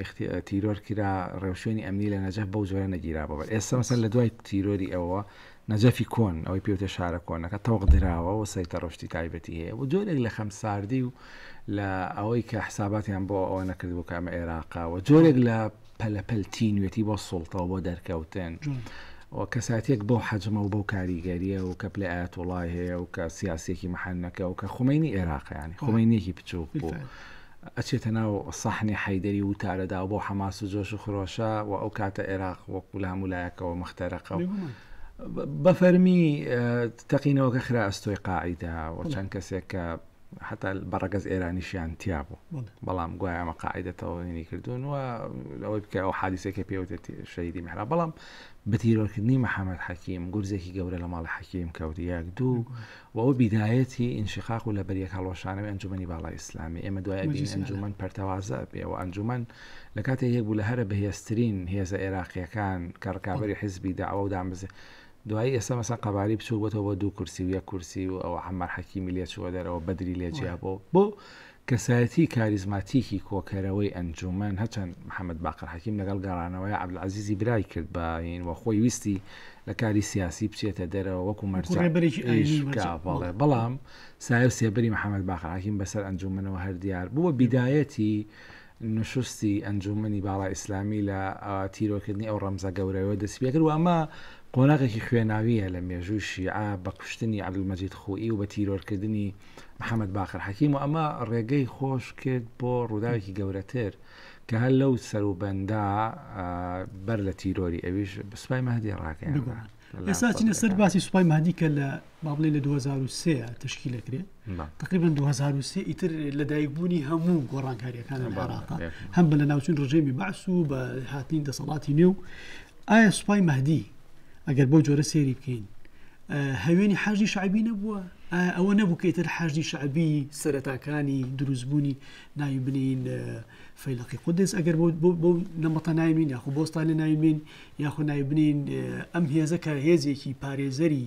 تیرۆر کرا ڕێوشوێنی ئەمنی لە نەجەف بەو جۆرە نەگیرا بۆ ئێستا مەسەر لە دوای تیرۆری ئەوە نەجەفی کۆن، ئەوەی پێوتە شارە کۆنەکە، تەوق دراوە و سەیتەڕە و شتی تایبەتی هەیە و جۆرێک لە خەمساردی و لە ئەوەی کە حساباتیان بۆ ئەوە نەکردبوو کە ئەمە ئێراقە و جۆرێک لە پەلەپەل تینوێتی بۆ سوڵتە و بۆ دەرکەوتن و کەساتێک بەو حەجمە و بەو کاریگەریە و کە پلەی ئایەتوڵای هەیە و کە سیاسێکی محەنەکە و کە خومەینی ئێراقە ینی خومەینێکی بچووک بوو. ئەچێتە ناو سەحنی حەیدەری وتارەدا و بەو حەماس و جۆش و خرۆشە و ئەو کاتە ئێراق وەکو لە هەموو لایەکەوە مختەرەقە و بە فەرمی تەقینەوەکە خرا ئەستۆی قاعیدە و چەند کەسێک کە حتا بە ڕەگەز ئێرانیشیان تیا بوو بەڵام گوایە ئەمە قاعیدە تەواوی کردوون و ئەوەی بکە ئەو حادیسێکە پێوتێت شەهیدی میحراب بەڵام بە تیرۆرکردنی محەممەد حەکیم گورزێکی گەورە لە ماڵی حەکیم کەوت یەک دوو و ئەوە بیدایەتی ئینشیقاق و لەبەریەک هەڵوەشانەوەی ئەنجومەنی باڵای ئیسلامی ئێمە دوای ئەبینین ئەنجومەن پەرتەوازە ئەبێ و ئەنجومەن لە کاتێک یەک بوو لە هەرە بەهێزترین هێزە عێراقیەکان کە ڕکابەری حزبی دەعوە و دامەزرێ دوایی ئێستا مەسەن قەبارەی بچوک بۆتەوە بۆ دوو کورسی و یەک کورسی و ئەوە عەمار حەکیمی لێ چووە دەرەوە بەدری لێ جیا بۆ بۆ کەسایەتی کاریزماتیکی کۆکەرەوەی ئەنجومەن، هەرچەند محەمەد باقر حەکیم لەگەڵ گەڕانەوەی عەبدولعەزیزی برای کرد بە هین و خۆی ویستی لە کاری سیاسی بچێتە دەرەوە وەکو مەرجەع ئیش بکا، بەڵێ، بەڵام سایە و سێبەری محەمەد باقر حەکیم بەسەر ئەنجومەنەوە هەر دیار بوو و بیدایەتی نوشوستی ئەنجومەنی باڵای ئیسلامی لە تیرۆرکردنی ئەو ڕەمزە گەورەیەوە دەستی پێکرد و ئەمە قۆناغێکی خوێناوییە لە مێژووی شیعە بە کوشتنی عەبدولمەجید خوئی و بە تیرۆرکردنی محەمەد باقر حەکیم و ئەمە ڕێگەی خۆش کرد بۆ ڕووداوێکی گەورەتر کە هەر لەو سەروبەندا بەر لە تیرۆری ئەویش سوپای مەهدی ڕاگەیاندرا. ئێستا چینە سەر باسی سوپای مەهدی کە لە با بڵێ لە 2003 تشکیل دەکرێت تقریبا 2003 ئیتر لەدایکبوونی هەموو گۆڕانکاریەکان لە عێراق هەم بە لە ناوچون ڕژێمی بەعس و بە هاتنی دەسەڵاتی نوێ و ئایا سوپای مەهدی ئەگەر بەو جۆرە سەیری بکەین هەوێنی حەشدی شەعبی نەبووە؟ ئایا ئەوە نەبوو کە ئیتر حەشدی شەعبی سەرەتاکانی دروستبوونی ناوی بنین فەیلەقی قودس ئەگەر بۆ نەمەتە ناوی یاخۆ بۆ ستایلە ناوی بین یاخۆ ناوی بنین ئەم هێزە کە هێزێکی پارێزەری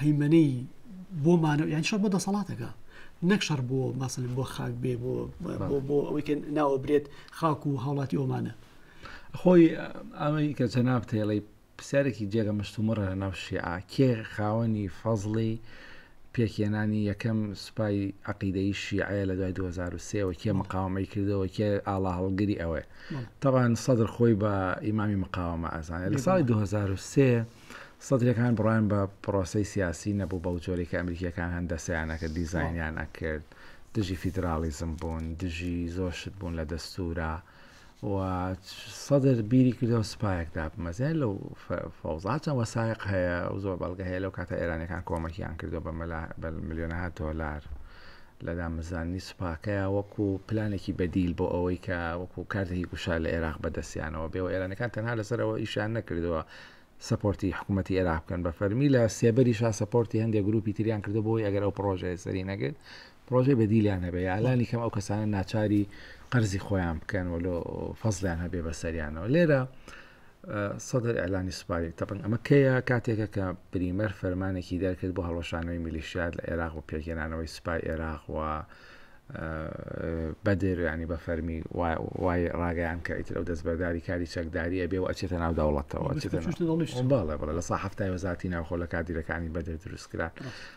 هەیمەنەی بۆ مانەوە یان شەڕ بۆ دەسەڵاتەکە نەک شەڕ بۆ مەسەلەن بۆ خاک بێ بۆ بۆ ئەوەی کە ناوە برێت خاک و هاوڵاتی ئەومانە. خۆی ئەمەی کە جەنابت هێڵی پرسیارێکی جێگە مشتومڕە لە ناو شیعە، کێ خاوەنی فەزڵی پێکهێنانی یەکەم سوپای عەقیدەیی شیعەیە لە دوای 2003 وە کێ مقاوەمەی کردەوە کێ ئاڵاهەڵگری ئەوەیە؟ تەبعەن سەدر خۆی بە ئیمامی مقاوەمە ئەزانێت. لە ساڵی 2003 سەدرەکان بڕوایان بە پرۆسەی سیاسی نەبوو بەو جۆرەی کە ئەمریکییەکان هەندەسەیان ئەکرد، دیزاینیان ئەکرد، دژی فیدراڵیزم بوون، دژی زۆر شت بوون لە دەستوورا. و سەدر بیری کردەوە سوپایەک دابمەزێنێت لەو فەوزا چەند وەسایق هەیە و زۆر بەڵگە هەیە لەو کاتە ئێرانەکان کۆمەکیان کردو بە بە ملیۆنەها دۆلار لە دامەزرانی سوپاکەیە وەکو پلانێکی بەدیل بۆ ئەوەی کە وەکو کارتێکی گوشار لە عێراق بەدەستیانەوە بێ و ئێرانەکان تەنها لەسەرەوە ئیشیان نەکردووە سەپۆرتی حکوومەتی عێراق بکەن بە فەرمی لە سێبەریشا سەپۆرتی هەندێک گروپی تریان کردو بۆی ئەگەر ئەو پڕۆژەیە سەری نەگرت پڕۆژەی بەدیلیان هەبێ یا لانی کەم ئەو کەسانە ناچاری قەرزی خۆیان بکەن و لۆ فەزلیان هەبێ بەسەریانەوە لێرە سەدر ئەلانی سوپاری تەبن ئەمە کەیە کاتێکە کە بریمەر فەرمانێکی دەرکرد بۆ هەڵوەشانەوەی میلیشیات لە عێراق و پێکهێنانەوەی سوپای عێراق و بەدر ینی بە فەرمی وای ڕاگەیان کە ئیتر ئەو دەستبەرداری کاری چەکداری ئەبێ و ئەچێتە ناو دەوڵەتەوە بەڵێ بڵێ لە سا هەفتای وەزارتی ناوخۆ لە کادیرەکانی بەدر دروستکرا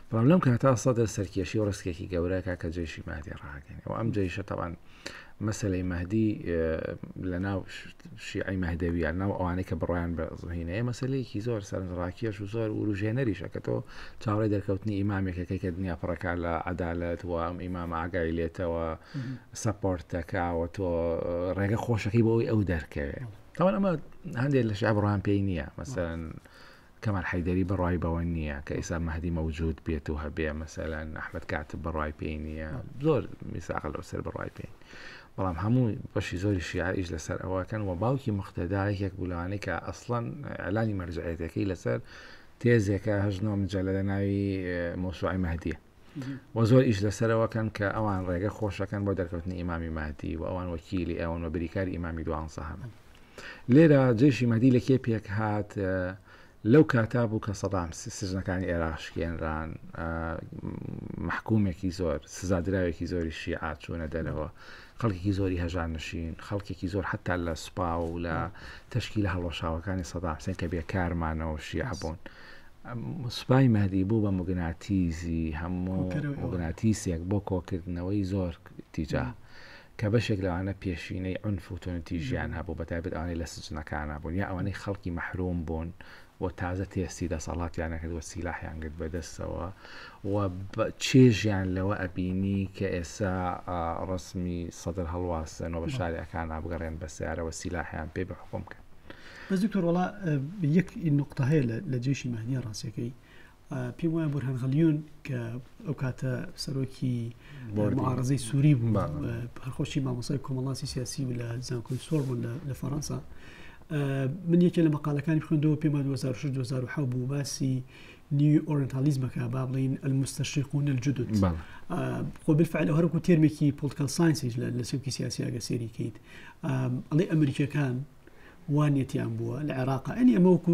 بەڵام لەم کاتا سەدر سەرکێشی و ڕسکێکی گەورەکە کە جەیشی مەهدی ڕاگەێنێ و ئەم جەیشە تەوان مەسلەی مەهدی لە ناو شیعی مەهدەویان ناو ئەوانەی کە بڕیان بە زهینەیە مەسلەیەکی زۆر سەرنجڕاکێش و زۆر وروژێنەریشە کە تۆ چاوەڕێی دەرکەوتنی ئیمامێکەکەی کە دنیا پڕەکە لە عەدالەت و ئەم ئیمام ئاگای لێتەوە سەپۆرت دەکاوە تۆ ڕێگە خۆشەکەی بۆ ئەوی ئەو دەرکەوێ تاوان ئەمە هەندێک لە شیعە بڕوایان پێی نییە مەسەن کەمال حەیدەری بڕوای بەوە نییە کە ئیسا مەهدی مەوجود بێت و هەبێ مەسەلەن ئەحمەد کاتب بڕوای پێی نییە زۆر میساقە لەو سەر بڕوای پێین بەڵام هەموو بەشی زۆری شیعە ئیش لەسەر ئەوەکەن و باوکی مختدا یەکێک بوو لەوانەی کە ئەسڵەن ئەلانی مەرجعێتەکەی لەسەر تێزێکە هەژنۆ مجلە لە ناوی مۆسوعی مەهدیە و زۆر ئیش لەسەرەوەکەن کە ئەوان ڕێگە خۆشەکەن بۆ دەرکەوتنی ئیمامی مەهدی و ئەوان وەکیلی ئەوەن و بریکاری ئیمامی دوانزەهەمن لێرە جەیشی مەهدی لە کێ پێک هات لەو کاتا بوو کە سەدام سجنەکانی عێراق شکێنران محکومێکی زۆر سزادراوێکی زۆری شیعە چوونە دەرەوە خەڵکێکی زۆری هەژار نشین خەڵکێکی زۆر حتا لە سوپا و لە تەشکی لە هەڵوەشاوەکانی سەدام حسێن کە بێکارمانەوە شیعە بوون سوپای مەهدی بوو بە موگناتیزی هەموو موگناتیسێک بۆ کۆکردنەوەی زۆر تیجا کە بەشێک لەوانە پێشینەی عونف و توندوتیژیان هەبوو بەتایبەت ئەوانەی لە سجنەکانا بوون یا ئەوانەی خەڵکی مەحروم بوون و تازە تێستی دەسەڵاتیان نەکرد و سیلاحیان گرت بەدەستەوە و چێژیان لەوە ئەبینی کە ئێسا ڕسمی سەدر هەڵواسن و بە شارەکان بگەڕێن بە سیارەوە سیلاحیان پێ بە حکوم کەن. بەس دکتۆر وەڵا یەک نقطە هەیە لە جێشی مەهدیە ڕاستیەکەی پێم وایە بورهان غەلیون کە ئەو کاتە سەرۆکی معارزەی سووری بوو هەرخۆشی مامۆسای کۆمەڵاسی سیاسی و لە زانکۆی سۆربوون لە فەڕەنسا من یەکێ لە مقالەکانی خوێندەوە پێمان 2006 2007 بوو باسی نیو ئۆرنتالیزمەکە با بڵین المستشرقون الجدد خۆ بالفعل هەرکو تێرمێکی political science یش لە چەمکی سیاسی ئەگە سێری کەیت ئەڵێ ئەمریکیەکان وا نیەتیان بووە لە عێراقا ئەنی ئەمە وەکو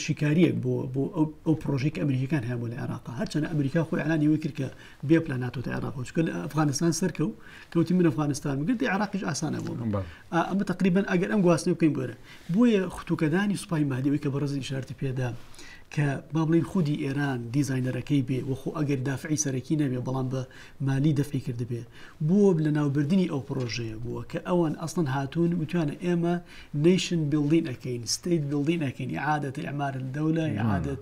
شیکاریەک بۆ بۆ ئەو پرۆژەی کە ئەمریکەکان هەیە بۆ لە عێراقا هەرچەنە ئەمریکا خۆی ئەلانی ئەوەی کرد کە بێ پلان هاتۆتە عێراق چونکە لە ئەفغانستان سەرکەو کەوتی من ئەفغانستان بگرتی عێراقیش ئاسانە بۆ من ئەمە تقریبا ئەگەر ئەم گواستنەوە بکەین بۆرە بۆیە ختوکەدانی سوپای مەهدی ئەوەی کە بەڕێز ئیشارەتی پێدا کە با بڵێین خودی ئێران دیزاینەرەکەی بێ و خۆ ئەگەر دافعی سەرەکی نەبێ بەڵام بە مالی دەفعی کردبێ بۆ لەناوبردنی ئەو پڕۆژەیە بووە کە ئەوان ئەسڵەن هاتوون وتویانە ئێمە nation building ئەکەین state building ئەکەین اعادە اعمار الدولە اعادە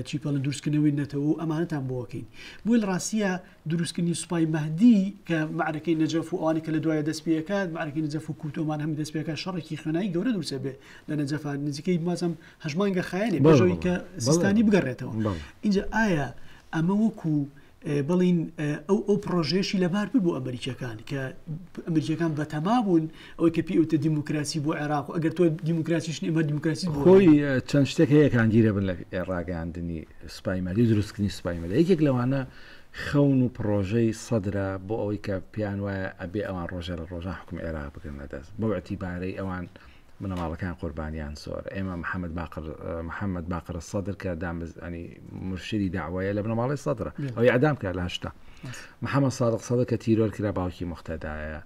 چی پێڵێن دروستکردنەوەی نەتەوە و ئەمانەتان بۆ ئەکەین بۆیە لە ڕاستیە دروستکردنی سوپای مەهدی کە مەعرەکەی نەجەف و ئەوانەی کە لە دوایە دەست پێکات مەعرەکەی نەجەف و کووت ئەومان هەموو دەست پێکات شەڕێکی خوێنایی گەورە دروست بێ لە نەجەفا نزیکەی مازم هەژمانگە خایەنێ پێش ئەوەی کە سیستانی بگەڕێتەوە ئینجا ئایا ئەمە وەکو بڵین ئەو ئەو پرۆژەیەشی لەبار ببوو بۆ ئەمریکیەکان کە ئەمریکیەکان بەتەما بوون ئەوەی کە پێی وتە دیموکراسی بۆ عێراق و ئەگەر تۆ دیموکراسیش نیە ئێمە دیموکراسی بۆ خۆی چەند شتێک هەیە کە هەنگیرە بن لە ڕاگەیاندنی سوپای مەهدی و دروستکردنی سوپای مەهدی یەکێک لەوانە خەون و پڕۆژەی سەدرە بۆ ئەوەی کە پێیان وایە ئەبێ ئەوان ڕۆژێ لە ڕۆژان حوکمی عێراق بگرن لە دەست بەو ئیعتیبارەی ئەوان بنەماڵەکان قوربانیان زۆر ئێمە محەممەد باقر محەممەد باقر سەدر کە دامەزانی مرشدی داوایە لە بنەماڵەی سەدرە ئەو ئەدام کرا لە هەشتا محەممەد سادق سەدر کە تیرۆر کرا باوکی مختدایە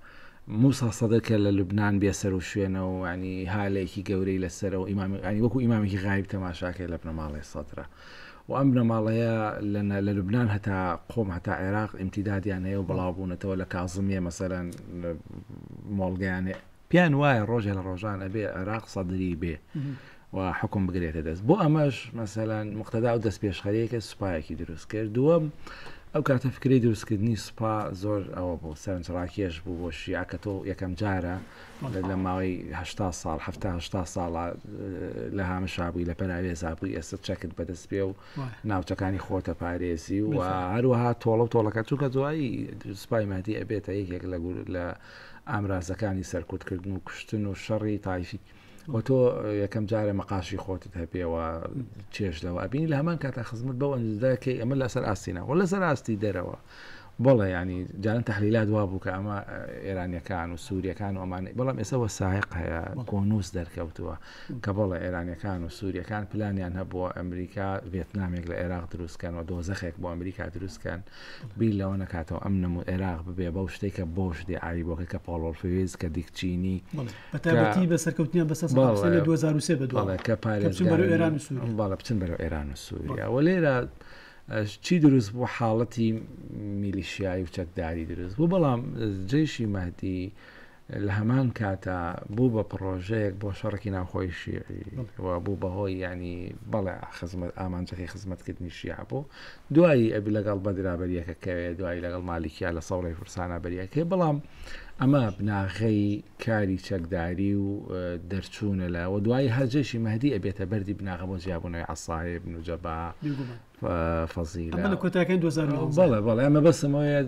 موسا سەدر کە لە لوبناان بێسەر و شوێنە و ینی هالێکی گەورەی لەسەر و ئیمامی ینی وەکو ئیمامێکی غایب تەماشاکەی لە بنەماڵەی سەدرە و ئەم بنەماڵەیە لە لوبناان هەتا قۆم هەتا عێراق ئیمتیدادیان هەیە و بڵاو بوونەتەوە لە کازمیە مەسەرەن مۆڵگەیان پێیان وایە ڕۆژێ لە ڕۆژان ئەبێ عێراق سەدری بێ و حکم بگرێتە دەست بۆ ئەمەش مەسەلەن مقتەدا و دەستپێشخەریەکە سوپایەکی دروست کرد دووەم ئەو کاتە فکری دروستکردنی سوپا زۆر ئەوە بوو سەرنجڕاکێش بوو بۆ شیعە کە تۆ یەکەم جارە لە ماوەی هەشتا ساڵ هەفتا هەشتا ساڵە لە هامشا بووی لە پەراوێزا بووی ئێستا چەکت بەدەست پێ و ناوچەکانی خۆتە پارێزی و هەروەها تۆڵە و تۆڵەکە چونکە دوایی سوپای مادی ئەبێتە یەکێک لە لە ئامرازەکانی سەرکوتکردن و کوشتن و شەڕی تایفی و تۆ یەکەم جارە مەقاشی خۆتت هەبێەوە چێژ لەوە ئەبینی لە هەمان کاتا خزمەت بەو ئەنجداکەی ئەمە لەسەر ئاستی ناوە لەسەر ئاستی دەرەوە بەڵێ ینی جاران تحلیلات وا بوو کە ئەمە ئێرانیەکان و سووریەکان و ئەمانەی بەڵام ئێستا وەسایق هەیە کۆنووس دەرکەوتووە کە بەڵێ ئێرانیەکان و سووریەکان پلانیان هەبووە ئەمریکا ڤێتنامێک لە عێراق دروستکەن و دۆزەخێک بۆ ئەمریکا دروستکەن بیر لەوە نەکاتەوە ئەم نمو عێراق ببێ بەو شتێک کە بۆش دیعای بۆکە کە پۆڵ وۆڵفویز کە دیک چینی بەتایبەتی بە سەرکەوتنیان بەسەر سەدام حوسێن لە 2003 بەدواوە کە بچن بەرەو ئێران و سووریا بەڵێ بچن بەرەو ئێران و سووریا و لێرە چی دروست بوو حاڵەتی میلیشیایی و چەکداری دروست بوو بەڵام جەیشی مەهدی لە هەمان کاتا بوو بە پڕۆژەیەک بۆ شەڕێکی ناوخۆی شیعی و بوو بەهۆی ینی بەڵێ خزمەت ئامانجەکەی خزمەتکردنی شیعە بوو دوایی ئەبی لەگەڵ بەدرا بەریەکە کەوێ دوایی لەگەڵ مالیکیا لە سەوڵی فرسانە بەریەکەی بەڵام ئەمە بناغەی کاری چەکداری و دەرچوونە لە و دوایی هەرجێشی مەهدی ئەبێتە بەردی بناغە بۆ جیابوونەوەی عەسایب نوجەبا فەزیلە. ئەمە لە کۆتایەکانی 2019. بەڵێ بەڵێ ئەمە بەسم ئەوەیە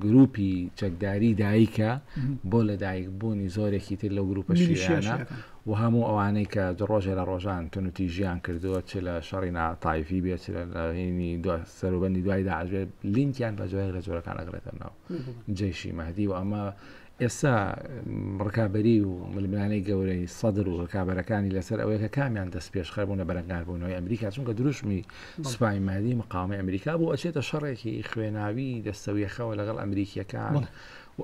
گروپی چەکداری دایکە بۆ لە دایک بوونی زۆرێکی تر لەو گروپە شیعانە و هەموو ئەوانەی کە ڕۆژێ لە ڕۆژان تونوتیژیان کردووە چ لە شەڕی ناتایفی بێت چ لە هینی سەروبەندی دوای داعش بێت لینکیان بە جۆرێک لە جۆرەکان ئەگرێتە ناو جەیشی مەهدی و ئەمە ئێستا ڕکابەری و ململانێی گەورەی سەدر و ڕکابەرەکانی لەسەر ئەوەیە کە کامیان دەستپێشخەر بوون لە بەرەنگاربوونەوەی ئەمریکا، چونکە دروشمی سوپای مەهدی مقاومەی ئەمریکا بوو، ئەچێتە شەڕێکی خوێناوی دەستەویەخەوە لەگەڵ ئەمریکییەکان و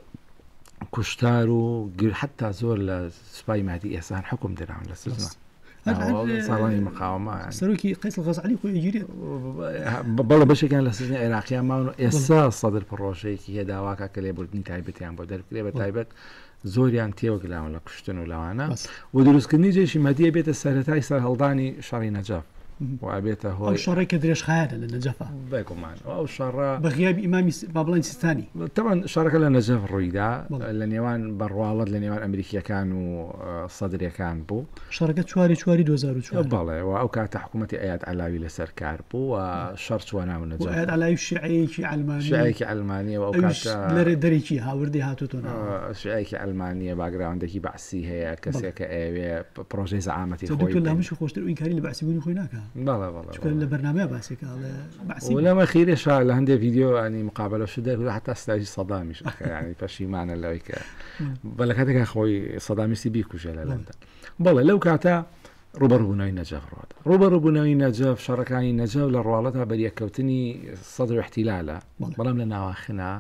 کوشتار و حەتا زۆر لە سوپای مەهدی ئێستا هەر حوکم دراون لە سجنە. ساڵانی مقاومە سەرۆکی قەیس الغەزعەلی خۆی ئەگیرێت. بەڵێ بەشێکیان لە سجنی عێراقیان ماون و ئێستا سەدر پڕۆژەیەکی هەیە داواکە کە لێبوردنی تایبەتیان بۆ دەربکرێ بە تایبەت زۆریان تێوەگلاون لە کوشتن و لەوانە و دروستکردنی جێشی مەدیە بێتە سەرەتای سەرهەڵدانی شەڕی نەجەف و ئەبێتە هۆی ئەو شەڕێک کە درێژخایەنە لە نەجەفا. بێگومان ئەو شەڕە بە غیابی ئیمامی با بڵێین سیستانی. تەبعەن شەڕەکە لە نەجەف ڕوویدا لە نێوان بە ڕواڵەت لە نێوان ئەمریکییەکان و سەدرەکان بوو. شەڕەکە چواری چواری 2004. بەڵێ و ئەو کاتە حکوومەتی ئەیاد عەلاوی لەسەر کار بوو و شەڕ چووە ناو نەجەف. ئەیاد عەلاوی شیعەیەکی عەلمانی. شیعەیەکی عەلمانییە و ئەو کاتە. لەرێ دەرێکی هاوردەی هاتۆتەوە ناوەوە. شیعەیەکی عەلمانییە باگراوندێکی بەعسی هەیە کەسێکە ئەیەوێ پڕۆژەی زەعامەتی خۆی. دکتۆر لە هەمووشی خۆشتر ئەو ئینکاری لە بەعسی بوونی خۆی ناکا. بەڵێ بەڵێ. چونکە لە بەرنامەیا باسی کە ئەڵێ بەعسی. و لەمە خیرێشا لە هەندێ ڤیدیۆ ینی مقابەلە شت دەرکەوتووە حەتا ستایشی سەدامیش ئەکا ینی پەشیمانە لەوەی کە بە لە کاتێکا خۆی سەدامیستی بیکوژێ لە لەندەن. بەڵێ لەو کاتە ڕووبەڕووبوونەوەی نەجەف ڕوودا. ڕووبەڕووبوونەوەی نەجەف، شەڕەکانی نەجەف لە ڕواڵەتا بەریەککەوتنی سەدر و ئیحتیلالە، بەڵام لە ناواخنا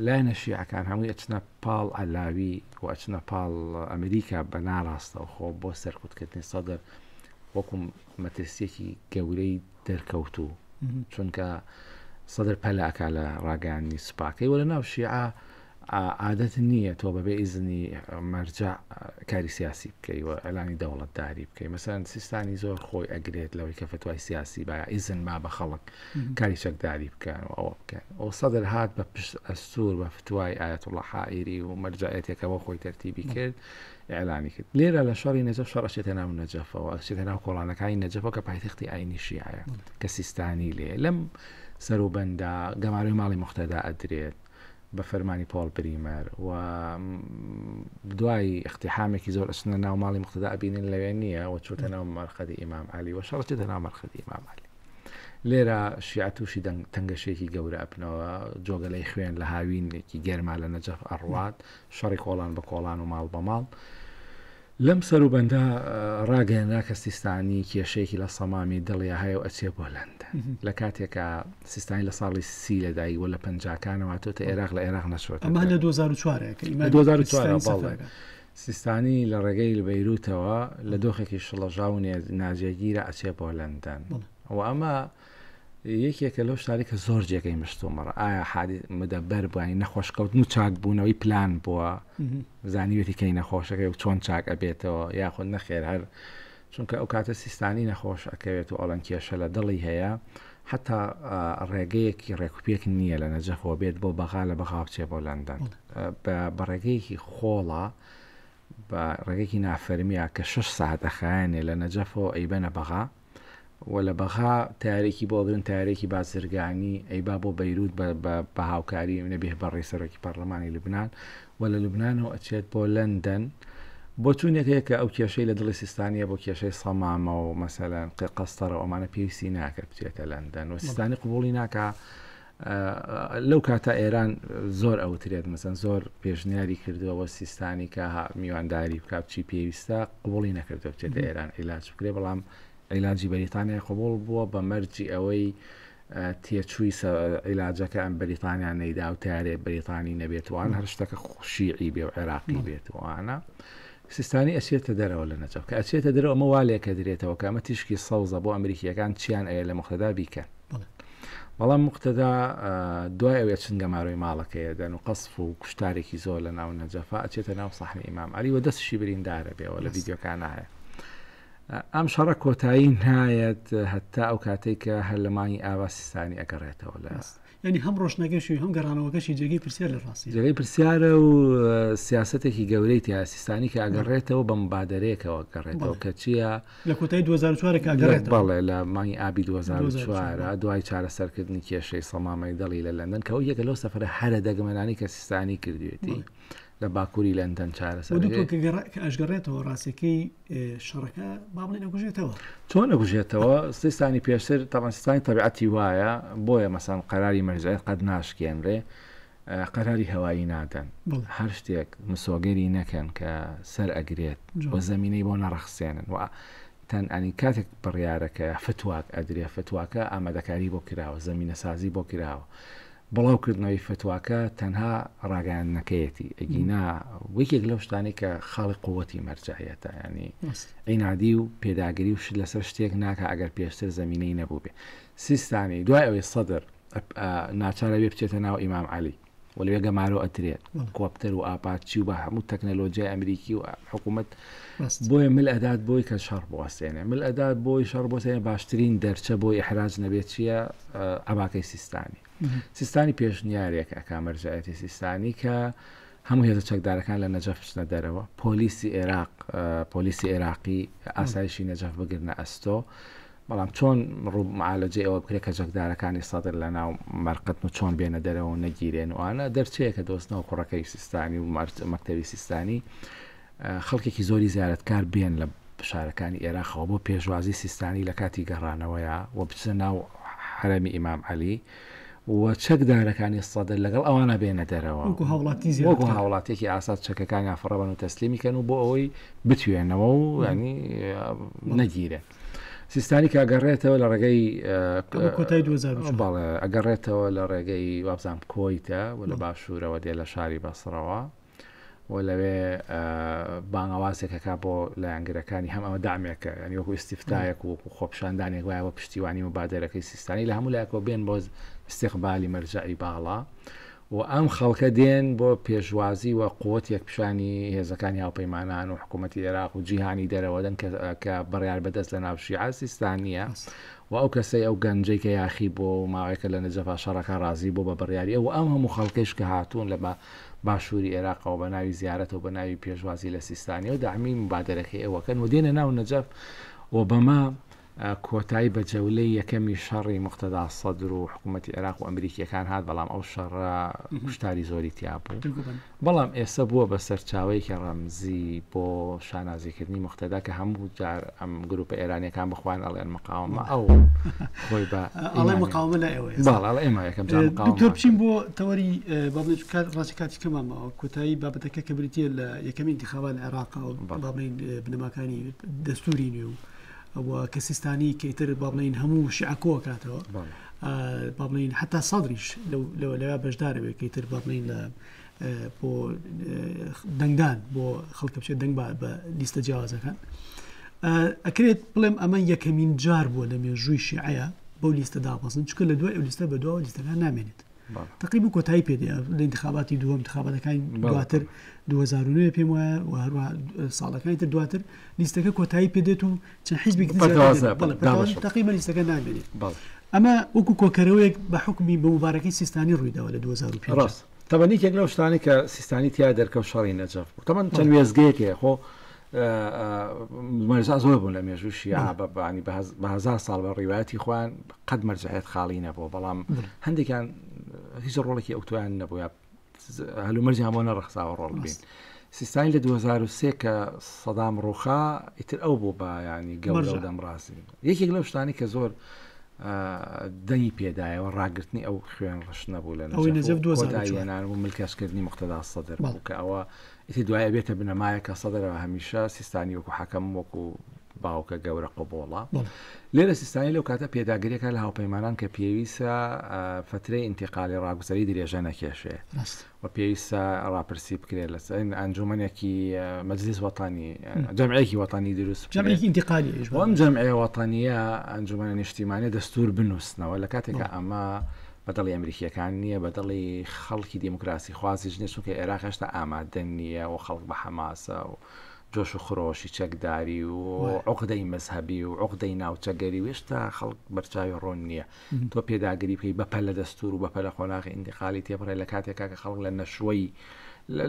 لایەنە شیعەکان هەمووی ئەچنە پاڵ عەلاوی و ئەچنە پاڵ ئەمریکا بە ناڕاستەوخۆ بۆ سەرکوتکردنی سەدر. وەکو مەترسیەکی گەورەی دەرکەوتوو چونکە سەدر پەلە ئەکا لە ڕاگەیاندنی سوپاکەی و لە ناو شیعە عادەت نییە تۆ بەبێ ئیزنی مەرجع کاری سیاسی بکەی و ئەلانی دەوڵەتداری بکەی مەسەن سیستانی زۆر خۆی ئەگرێت لەوەی کە فتوای سیاسی با ئیزن با بە خەڵک کاری چەکداری بکەن و ئەوە بکەن ئەو سەدر هات بە پشت ئەستور بە فتوای ئاەتوڵە حائیری و مەرجعەتێکەوە خۆی تەرتیبی کرد ئیعلانی کرد. لێرە لە شەڕی نەجەف شەڕ ئەچێتە ناو نەجەفەوە، ئەچێتە ناو کۆڵانەکانی نەجەفەوە کە پایتەختی ئاینی شیعەیە کە سیستانی لێیە. لەم سەروبەندە گەمارۆی ماڵی موقتەدا ئەدرێت بە فەرمانی پۆڵ بریمەر و دوای اقتحامێکی زۆر ئەچنە ناو ماڵی موقتەدا ئەبینن لەوێ نییە و چۆتە ناو مەرقەدی ئیمام عەلی و شەڕ ئەچێتە ناو مەرقەدی ئیمام عەلی. لێرە شیعە تووشی تەنگەشەیەکی گەورە ئەبنەوە، جۆگەلەی خوێن لە هاوینێکی گەرما لە نەجەف ئەڕوات، شەڕی کۆڵان بە کۆڵان و ماڵ بە ماڵ. لەم سەروبەندە ڕاگەیەنرا کە سیستانی کێشەیەکی لە سەمامی دڵیا هەیە و ئەچێ بۆ لەندەن. لە کاتێکا سیستانی لە ساڵی سی لەدایک بووە لە پەنجاکانەوە هاتۆتە ئێراق لە ئێراق نەچووەتە ئەمە لە 2004 کە لە 2004 بەڵێ. سیستانی لە ڕێگەی بەیروتەوە لە دۆخێکی شڵەژاو و ناجێگیرا ئەچێ بۆ لەندەن و ئەمە یەکێکە لەو شتانەی کە زۆر جێگەی مشتومڕە ئایا حادی مدەبەر بووە یانی نەخۆشکەوتن و چاکبوونەوەی پلان بووە زانیوێتی کەی نەخۆشەکەی و چۆن چاک ئەبێتەوە یاخود نەخێر هەر چونکە ئەو کاتە سیستانی نەخۆش ئەکەوێت و ئەڵەن کێشە لە دڵی هەیە حتا ڕێگەیەکی ڕێکوپێک نییە لە نەجەفەوە بێت بۆ بەغا لە بەغا بچێ بۆ لەندەن بە ڕێگەیەکی خۆڵە بە ڕێگەیەکی نافەرمیە کە 6 ساعت ئەخایەنێ لە نەجەفەوە ئەیبەنە بەغا و لە بەغا تەیارێکی بۆ ئەگرن تەیارێکی بازرگانی ئەیبا بۆ بەیروت بە هاوکاری نەبیه بەڕی سەرۆکی پەرلەمانی لوبناان و لە لوبناانەوە ئەچێت بۆ لەندەن بۆچوونێک هەیە کە ئەو کێشەی لە دڵی سیستانیە بۆ کێشەی سەمامە و مەسەلەن قەستەرە ئەمانە پێویستی ناکرد بچێتە لەندەن و سیستانی قبوڵی ناکا لەو کاتە ئێران زۆر ئەوترێت مەسەن زۆر پێشنیاری کردووە بۆ سیستانی کە میوانداری بکات چی پێویستە قبوڵی نەکردووە بچێتە ئێران عیلاج بکرێ بەڵام عیلاجی بەریتانیا قبوڵ بووە بە مەرجی ئەوەی تێچووی عیلاجەکە ئەم بەریتانیا نەیدا و تارێ بەریتانی نەبێتوان هەر شتەکە شیعی بێ و عێراقی بێتوانە سیستانی ئەچێتە دەرەوە لە نەجەف کە ئەچێتە دەرەوە ئەمە وا لێکەدرێتەوە کە ئەمە تیشکی سەوزە بۆ ئەمریکیەکان چیان ئەیە لە مختدا بیکەن بەڵام مختدا دوای ئەوێ چن گەمارۆی ماڵەکەیە دەن و قەسف و کوشتارێکی زۆر لە ناو نەجەفا ئەچێتە ناو سەحنی ئیمام عەلی و دەستشی بریندارە بێەوە لە ڤیدیۆکانە هەیە ئەم شەڕە کۆتایی نایەت هەتا ئەو کاتێک کە هەر لە مانگی ئاوا سیستانی ئەگەڕێتەوە لە یانی هەم ڕۆشتنەکەشی و هەم گەڕانەوەکەشی جێگەی پرسیار لە ڕاستی. جێگەی پرسیارە و سیاسەتێکی گەورەی تیا سیستانی کە ئەگەڕێتەوە بە مبادەرەیەکەوە گەڕێتەوە کە چییە؟ لە کۆتایی 2004 کە ئەگەڕێتەوە. بەڵێ لە مانگی ئابی 2004 دوای چارەسەرکردنی کێشەی سەمامەی دڵی لە لەندەن کە ئەو یەکە لەو سەفەرە هەرە دەگمەنانەی کە سیستانی کردوێتی. لە باکووری لەندەن چارەسەر دکتۆر کە ئەشگەڕێتەوە ڕاستەکەی شەڕەکە با بڵێن ئەگوژێتەوە. چۆن ئەگوژێتەوە؟ سیستانی پێشتر تەبعەن سیستانی تەبیعەتی وایە بۆیە مەسەن قەراری مەرجعیەت قەت ناشکێنرێ قەراری هەوایی نادەن هەر شتێک مسۆگەری نەکەن کە سەر ئەگرێت و زمینەی بۆ نەڕەخسێنن و تەن ئەنی کاتێک بڕیارەکە فتواک ئەدرێ فتواکە ئامادەکاری بۆ کراوە زمینەسازی بۆ کراوە بڵاو کردنەوەی فەتواکە تەنها ڕاگەیاندنەکەیەتی ئەگینا وەکێک لەو شتانەی کە خاڵی قوتی مەرجعیەتە ینی عینادی و پێداگری و شت لەسەر شتێک ناکە ئەگەر پێشتر زمینەی نەبوو بێ سیستانی دوای ئەوەی سەدر ناچارە بێ بچێتە ناو ئیمام عەلی و لەوێ گەمارۆ ئەدرێت کۆپتەر و ئاپاچی و بە هەموو تەکنەلۆژیای ئەمریکی و حکوومەت بۆیە مل ئەدات بۆی کە شەڕ بوەستێنێ مل ئەدات بۆی شەڕ بۆسێنێ باشترین دەرچە بۆی ئیحراج نەبێت چییە عەباکەی سیستانی سیستانی پێشنیارێک ئەکا مەرجعەتی سیستانی کە هەموو هێزە چەکدارەکان لە نەجەف بچنە دەرەوە پۆلیسی عێراق پۆلیسی عێراقی ئاسایشی نەجەف بگرنە ئەستۆ بەڵام چۆن ڕوو معالەجەی ئەوە بکرێت کە چەکدارەکانی سەدر لە ناو مەرقەتن و چۆن بێنە دەرەوە و نەگیرێن وانە دەرچەیە کە دۆستنەوە کوڕەکەی سیستانی و مەکتەبی سیستانی خەڵکێکی زۆری زیارەتکار بێن لە شارەکانی ئێراقەوە بۆ پێشوازی سیستانی لە کاتی گەڕانەوەیا و بچنە ناو حەرەمی ئیمام عەلی و چەکدارەکانی سەدر لەگەڵ ئەوانە بێنە دەرەوە وەکو هاوڵاتی وەکو هاوڵاتیەکی ئاسا چەکەکانیان فڕەبەن و تەسلیمی کەن و بۆ ئەوەی بتوێنەوە و ینی نەگیرێن. سیستانی کە ئەگەڕێتەوە لە ڕێگەی کۆتای 2004 بەڵێ ئەگەڕێتەوە لە ڕێگەی وابزانام کۆیتە و لە باشوورەوە دێ لە شاری بەسڕەوە. و لەوێ بانگەوازێک ئەکا بۆ لایەنگرەکانی هەم ئەمە دامێکە ینی وەکو ئیسیفتایەک و وەکو خۆپشاندانێک وایە بۆ پشتیوانی مبادەرەکەی سیستانی لە هەموو لایەکەوە بێن بۆ استقبالی مەرجەعی باڵا و ئەم خەڵکە دێن بۆ پێشوازی و قوت یەک پیشانی هێزەکانی هاوپەیمانان و حکوومەتی عێراق و جیهانی دەرەوە دەن کە بڕیار بەدەست لە ناو شیعە سیستانیە و ئەو کەسەی ئەو گەنجەی کە یاخی بۆ و ماوەیەکە لە نەجەفا شەڕەکە ڕازی بۆ بە بڕیاری ئەو ئەم هەموو خەڵکەیش کە هاتوون لە بە باشووری ئێراقەوە بە ناوی زیارەتەوە بە ناوی پێشوازی لە سیستانیەوە دەعمی موبادەرەکەی ئەوەکەن و دێنە ناو نەجەف و بەمە کۆتایی بە جەولەی یەکەمی شەڕی موقتەدا سەدر و حکوومەتی عێراق و ئەمریکیەکان هات بەڵام ئەو شەڕە کوشتاری زۆری تیا بوو بەڵام ئێستا بووە بە سەرچاوەیەکی ڕەمزی بۆ شانازیکردنی موقتەدا کە هەموو جار ئەم گروپە ئێرانیەکان بە خۆیان ئەڵێن مقاومە ئەو خۆی بە ئەڵێ مقاومە لای ئەوەیە بەڵێ ئەڵێ ئێمە یەکەم جار مقاومە دکتۆر بچین بۆ تەوەری با بڵێین کات ڕاستی کاتی کەمان ماوە کۆتایی بابەتەکە کە بریتییە لە یەکەمین ئینتخابات لە عێراق و با بڵێین بنەماکانی دەستوری نوێ و و کە سیستانی کە ئیتر با بڵێین هەموو شیعە کۆکاتەوە با بڵێین حتا سەدریش لەو لەوە بەشدارە بێت کە ئیتر با بڵێین لە بۆ دەنگدان بۆ خەڵکە بچێت دەنگ بە لیستە جیاوازەکان ئەکرێت بڵێم ئەمە یەکەمین جار بووە لە مێژووی شیعەیە بەو لیستە دابەزن چکە لە دوای ئەو لیستە بە دواوە لیستەکان نامێنێت تقریبا کۆتایی پێ دێ لە انتخاباتی دووەم انتخاباتەکانی دواتر 2009 پێم وایە و هەروە ساڵەکانی تر دواتر لیستەکە کۆتایی پێ دێت و چەند حیزبێکی تقریبا لیستەکە نامێنێت ئەمە وەکو کۆکەرەوەیەک بە حکمی بە مبارەکەی سیستانی ڕوویداوە لە 2005 ڕاست تەبەن یەکێک لەو شتانەی کە سیستانی تیا دەرکەوت شەڕی نەجەف بوو تەبەن چەند وێزگەیەک هەیە خۆ مەرجع زۆر بوون لە مێژوو شیعە بە بانی بە هەزار ساڵ بە ڕیوایەتی خۆیان قەت مەرجعیەت خاڵی نەبووە بەڵام هەندێکیان هیچ ڕۆڵێکی ئەوتۆیان نەبوو یا هەلومەرجیان بۆ نەڕەخساوە ڕۆڵ بین سیستانی لە 2003 کە سەدام ڕوخا ئیتر ئەو بوو بە ینی گەورە و دەمڕاستی یەکێک لەو شتانی کە زۆر دەنگی پێدایەوە ڕاگرتنی ئەو خوێن ڕشتنە بوو لە نەجەف کۆتاییهێنان و ملکەچکردنی موقتەدا سەدر بوو کە ئەوە ئیتر دوای ئەبێتە بنەمایە کە سەدرەوە هەمیشە سیستانی وەکو حەکەم وەکو باوکە گەورە قبوڵە لێرە سیستانی لەو کاتە پێداگریەکە لە هاوپەیمانان کە پێویستە فترەی ئینتیقالی ڕاگوزەری درێژە نەکێشێ و پێویستە ڕاپرسی بکرێت لەسەر ئەنجومەنێکی مەجلیس وەتانی جەمعێکی وەتانی دروست جەمعێکی ئینتقالی ئیش بەم جەمعێ وەتانیە ئەنجومەنە نیشتیمانە دەستور بنووسنەوە لە کاتێکە ئەمە بەدڵی ئەمریکیەکان نییە بەدڵی خەڵکی دیموکراسی خوازیش نیە چونکە عێراق هێشتا ئامادە نییە و خەڵک بە حەماسە و جۆش و خرۆشی چەکداری و عقدەی مەزهەبی و عقدەی ناوچەگەری و هێشتا خەڵک بەرچاوی ڕۆن نییە تۆ پێداگری بکەی بەپەلە دەستور و بەپەلە قۆناغی ئینتقالی تێپەڕێ لە کاتێکا کە خەڵک لە نەشوەی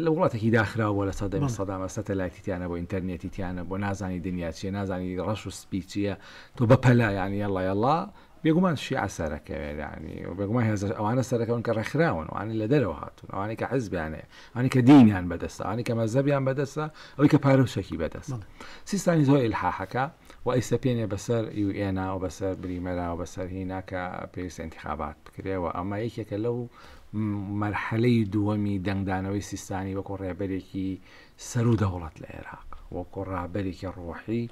لە وڵاتێکی داخراو بووە لە سەردەمی سەدامە سەتەلایتی تیانە بۆ ئینتەرنێتی تیانە بۆ نازانی دنیا چیە نازانی ڕەش و سپی چییە تۆ بەپەلە یعنی یەڵا یەڵا بێگومان شیعە سەرەکەوێت یعنی و بێگومان هێزە ئەوانە سەرەکەون کە ڕێکخراون ئەوانە لە دەرەوە هاتوون ئەوانەی کە حزبیان هەیە ئەوانەی کە دینیان بەدەستە ئەوانەی کە مەزهەبیان بەدەستە ئەوەی کە پارە و چەکی بەدەستە سیستانی زۆر ئیلحاحەکە و ئەیسەپێنێ بەسەر یو ئێنا و بەسەر بریمەرا و بەسەر هینا کە پێویستە ئینتیخابات بکرێ و ئەمە یەکێکە لەو مەرحەلەی دووەمی دەنگدانەوەی سیستانی وەکو ڕێبەرێکی سەروو دەوڵەت لە عێراق وەکو ڕابەرێکی ڕۆحی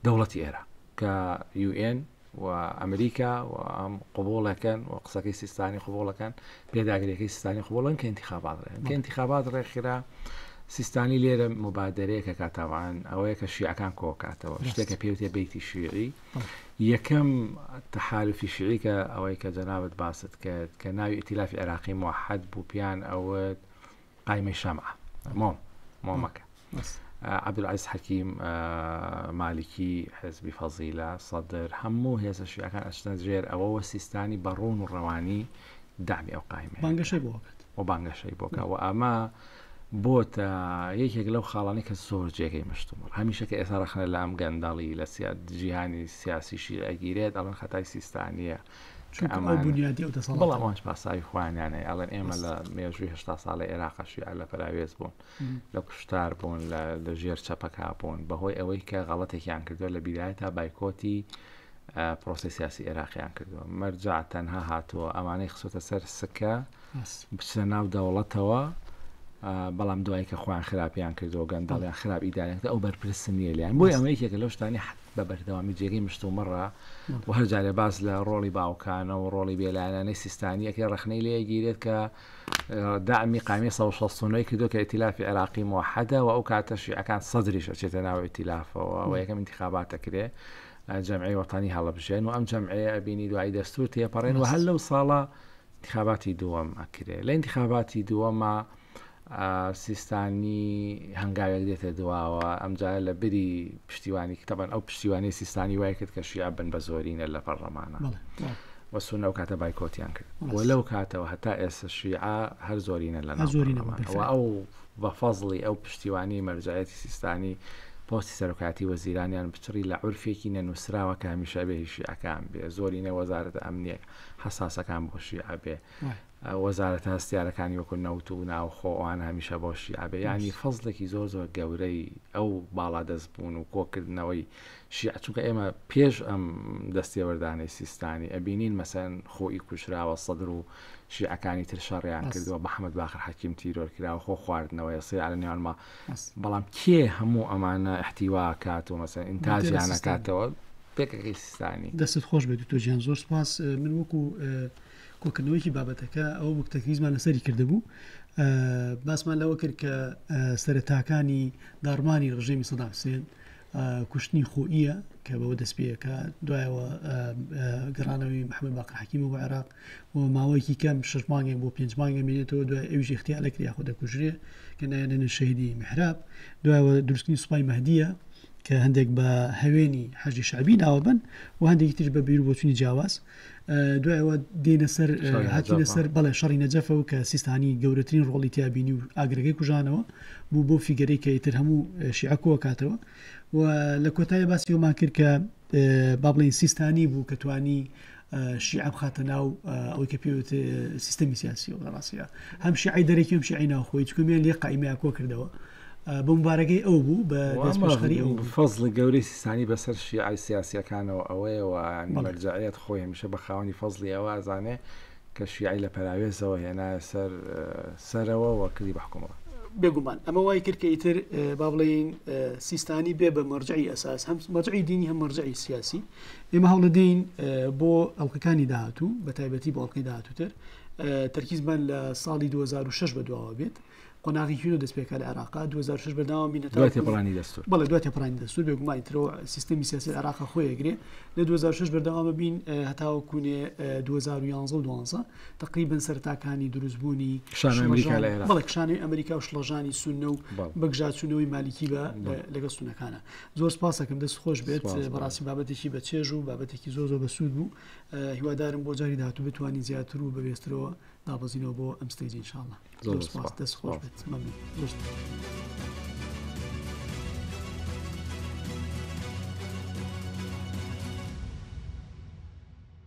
دەوڵەتی عێراق کە یو ئێن و ئەمریکا و ئەم قبوڵەکەن و قسەکەی سیستانی قبوڵەکەن پێداگریەکەی سیستانی قبوڵن کە ئینتیخابات ڕێن کە ئینتیخابات ڕێکخرا سیستانی لێرە مبادرەیەکە کاتاوان ئەوەیە کە شیعەکان کۆکاتەوە شتێکە پێوتێ بەیتی شیعی یەکەم تەحالفی شیعی کە ئەوەی کە جەنابەت باست کرد کە ناوی ئیتیلافی عێراقی موحد بوو پیان ئەوت قایمەی شەمعە مۆم مۆمەکە عەبدولعەزیز حەکیم مالکی حزبی فەزیلە سەدر هەموو هێزە شیعەکان ئەچنە ژێر ئەوەوە سیستانی بە ڕوون و ڕەوانی دامی ئەو قایمە بانگەشەی بۆ کرد و بانگەشەی بۆکە و ئەمە بۆتە یەکێک لەو خاڵانی کە زۆر جێگەی مشتومڕ هەمیشە کە ئێستا ڕەخنە لە ئەم گەندەڵی لە جیهانی سیاسیشی ئەگیرێت ئەڵێن خەتای سیستانیە چونکە ئەو بونیادی ئەو دەسەڵاتە. بەڵام ئەوانش پاساوی خۆیانیان هەیە ئەڵێن ئێمە لە مێژووی 80 ساڵی عێراق شیعە لە پەراوێز بوون لە کوشتار بوون لە ژێر چەپەکا بوون بەهۆی ئەوەی کە غەڵەتێکیان کردووە لە بیدایەتا بایکۆتی پرۆسی سیاسی عێراقیان کردووە مەرجع تەنها هاتووە ئەمانەی خسۆتە سەر سکە بچنە ناو دەوڵەتەوە بەڵام دوای کە خۆیان خراپیان کردەوە گەندەڵیان خراپ ئیدارەکە ئەو بەرپرس نییە لیان بۆی ئەمە یەکێکە لەو شتانی بە بەردەوامی جێگەی مشتومڕە و هەر جارێ باس لە ڕۆڵی باوکانە و ڕۆڵی بێلایەنانەی سیستانی ئەکرێ ڕەخنەی لێ ئەگیرێت کە دەعمی قامی 169 کردو کە ئیتیلافی عێراقی موحدە و ئەو کاتە شیعەکان سەدریش ئەچێتە ناو ئیتیلافەوە و یەکەم ئینتخابات ئەکرێ جەمعی وەتەنی هەڵبژێن و ئەم جەمعەیە ئەبینی دوایی دەستور تێپەڕێن و هەر لەو ساڵە انتخاباتی دووەم ئەکرێ لە انتخاباتی دووەمە سیستانی هەنگاوێک دێتە دواوە ئەمجارە لە بری پشتیوانی تەبەن ئەو پشتیوانی سیستانی وای کرد کە شیعە بن بە زۆرینە لە پەرلەمانە و سونە ئەو کاتە بایکۆتیان کرد و لەو کاتەوە هەتا ئێستا شیعە هەر زۆرینە لە ناو پەرلەمان و ئەو بە فەزڵی ئەو پشتیوانی مەرجعیەتی سیستانی پۆستی سەرۆکایەتی وەزیرانیان بچڕی لە عورفێکی نەنووسراوە کە هەمیشە بێ هی شیعەکان بێ زۆرینە وەزارەتە ئەمنیە حەساسەکان بۆ شیعە بێ وەزارەتە هەستیارەکانی وەکو نەوت و ناوخۆ ئەوانە هەمیشە بۆ شیعە بێ یانی فەزڵێکی زۆر زۆر گەورەی ئەو باڵادەست بوون و کۆکردنەوەی شیعە چونکە ئێمە پێش ئەم دەستێوەردانەی سیستانی ئەبینین مەسەن خۆی کوژراوە سەدر و شیعەکانی تر شەڕیان کردووە محەممەد باخر حەکیم تیرۆر کراوە خۆ خواردنەوەی سیع لە نێوان ما بەڵام کێ هەموو ئەمانە احتیوا کات و مەسەن ئینتاجیانە کاتەوە پێکەکەی سیستانی. دەستت خۆش بێت دکتۆر گیان زۆر سوپاس من وەکو کۆکردنەوەیکی بابەتەکە ئەوە بوو تەرکیزمان لەسەری کردبوو باسمان لەوە کرد کە سەرەتاکانی داڕمانی ڕژێمی سەدام حسێن کوشتنی خۆییە کە بەوە دەست پێەکە دوایەوە گەڕانەوەی محەممەد باقر حەکیمە بۆ عێراق و ماوەیەکی کەم شش مانگێک بۆ پێنج مانگە مێنێتەوە دوای ئەویش اغتیال کرد یاخود دەکوژرێ کە نایەنە شەهیدی میحراب دوایەوە دروستکردنی سوپای مەهدیە کە هەندێک بە هەوێنی حەشدی شەعبی ناوەبەن و هەندێکی تریش بە بیر و بۆچوونی جیاواز دوایەوە دێنە سەر هاتینە سەر بەڵێ شەڕی نەجەفە و کە سیستانی گەورەترین ڕۆڵی تیابینی و ئاگرەکەی کوژانەوە بوو بۆ فیگەرەی کە ئیتر هەموو شیعە کۆکاتەوە و لە کۆتایی باسی ئەومان کرد کە با بڵێین سیستانی بوو کە توانی شیعە بخاتە ناو ئەوەی کە پێوت سیستەمی سیاسیەوە لە ڕاستیا هەم شیعی دەرەکی هەم شیعی ناوخۆی چکمیان لێ قایمیان کۆ کردەوە بە مبارەکەی ئەو بوو بە دەستپێشخەری ئەو بوو. فەزڵی گەورەی سیستانی بەسەر شیعە سیاسیەکانەوە ئەوەیە و یانی مەرجەعیەت خۆی هەمیشە بە خاوەنی فەزڵی ئەوە ئەزانێ کە شیعەی لە پەراوێزەوە هێنایە سەر سەرەوە و کردی بە حوکمڕان. بێگومان ئەمە وای کرد کە ئیتر با بڵێین سیستانی بێ بە مەرجعی ئەساس هەم مەرجعی دینی هەم مەرجعی سیاسی ئێمە هەوڵەدەین بۆ ئەڵلقەکانی داهاتوو بە تایبەتی بۆ ئەڵلقەی داهاتووتر تەرکیزمان لە ساڵی 2006 بەدواوە بێت قۆناغی هیرۆ دەست پێکا لە عێراقا 2006 بەردەوام بین دوای تێپەڕانی دەستور بەڵێ دوای تێپەڕانی دەستور بێگومان ئیترەوە سیستەمی سیاسی عێراق خۆی ئەگرێ لە 2006 بەردەوام بین هەتاوەکوونێ 2011 و 12 تقریبا سەرەتاکانی دروستبوونی کشانەوەی ئەمریکا لە عێراق بەڵێ کشانەوەی ئەمریکا و شڵەژانی سوننە و بەگژاچوونەوەی مالیکی بە لەگەڵ سوننەکانە زۆر سپاسەکەم دەست خۆش بێت بەڕاستی بابەتێکی بە چێژ و بابەتێکی زۆر زۆر بەسوود بوو هیوادارم بۆ جاری داهاتوو بتوانین زیاتر و بەبێسترەوە دابەزینەوە بۆ ئەم ستەیجە ان شاء اللە. زۆر سپاس دەست خۆش بێت مەمنون زۆر سپاس.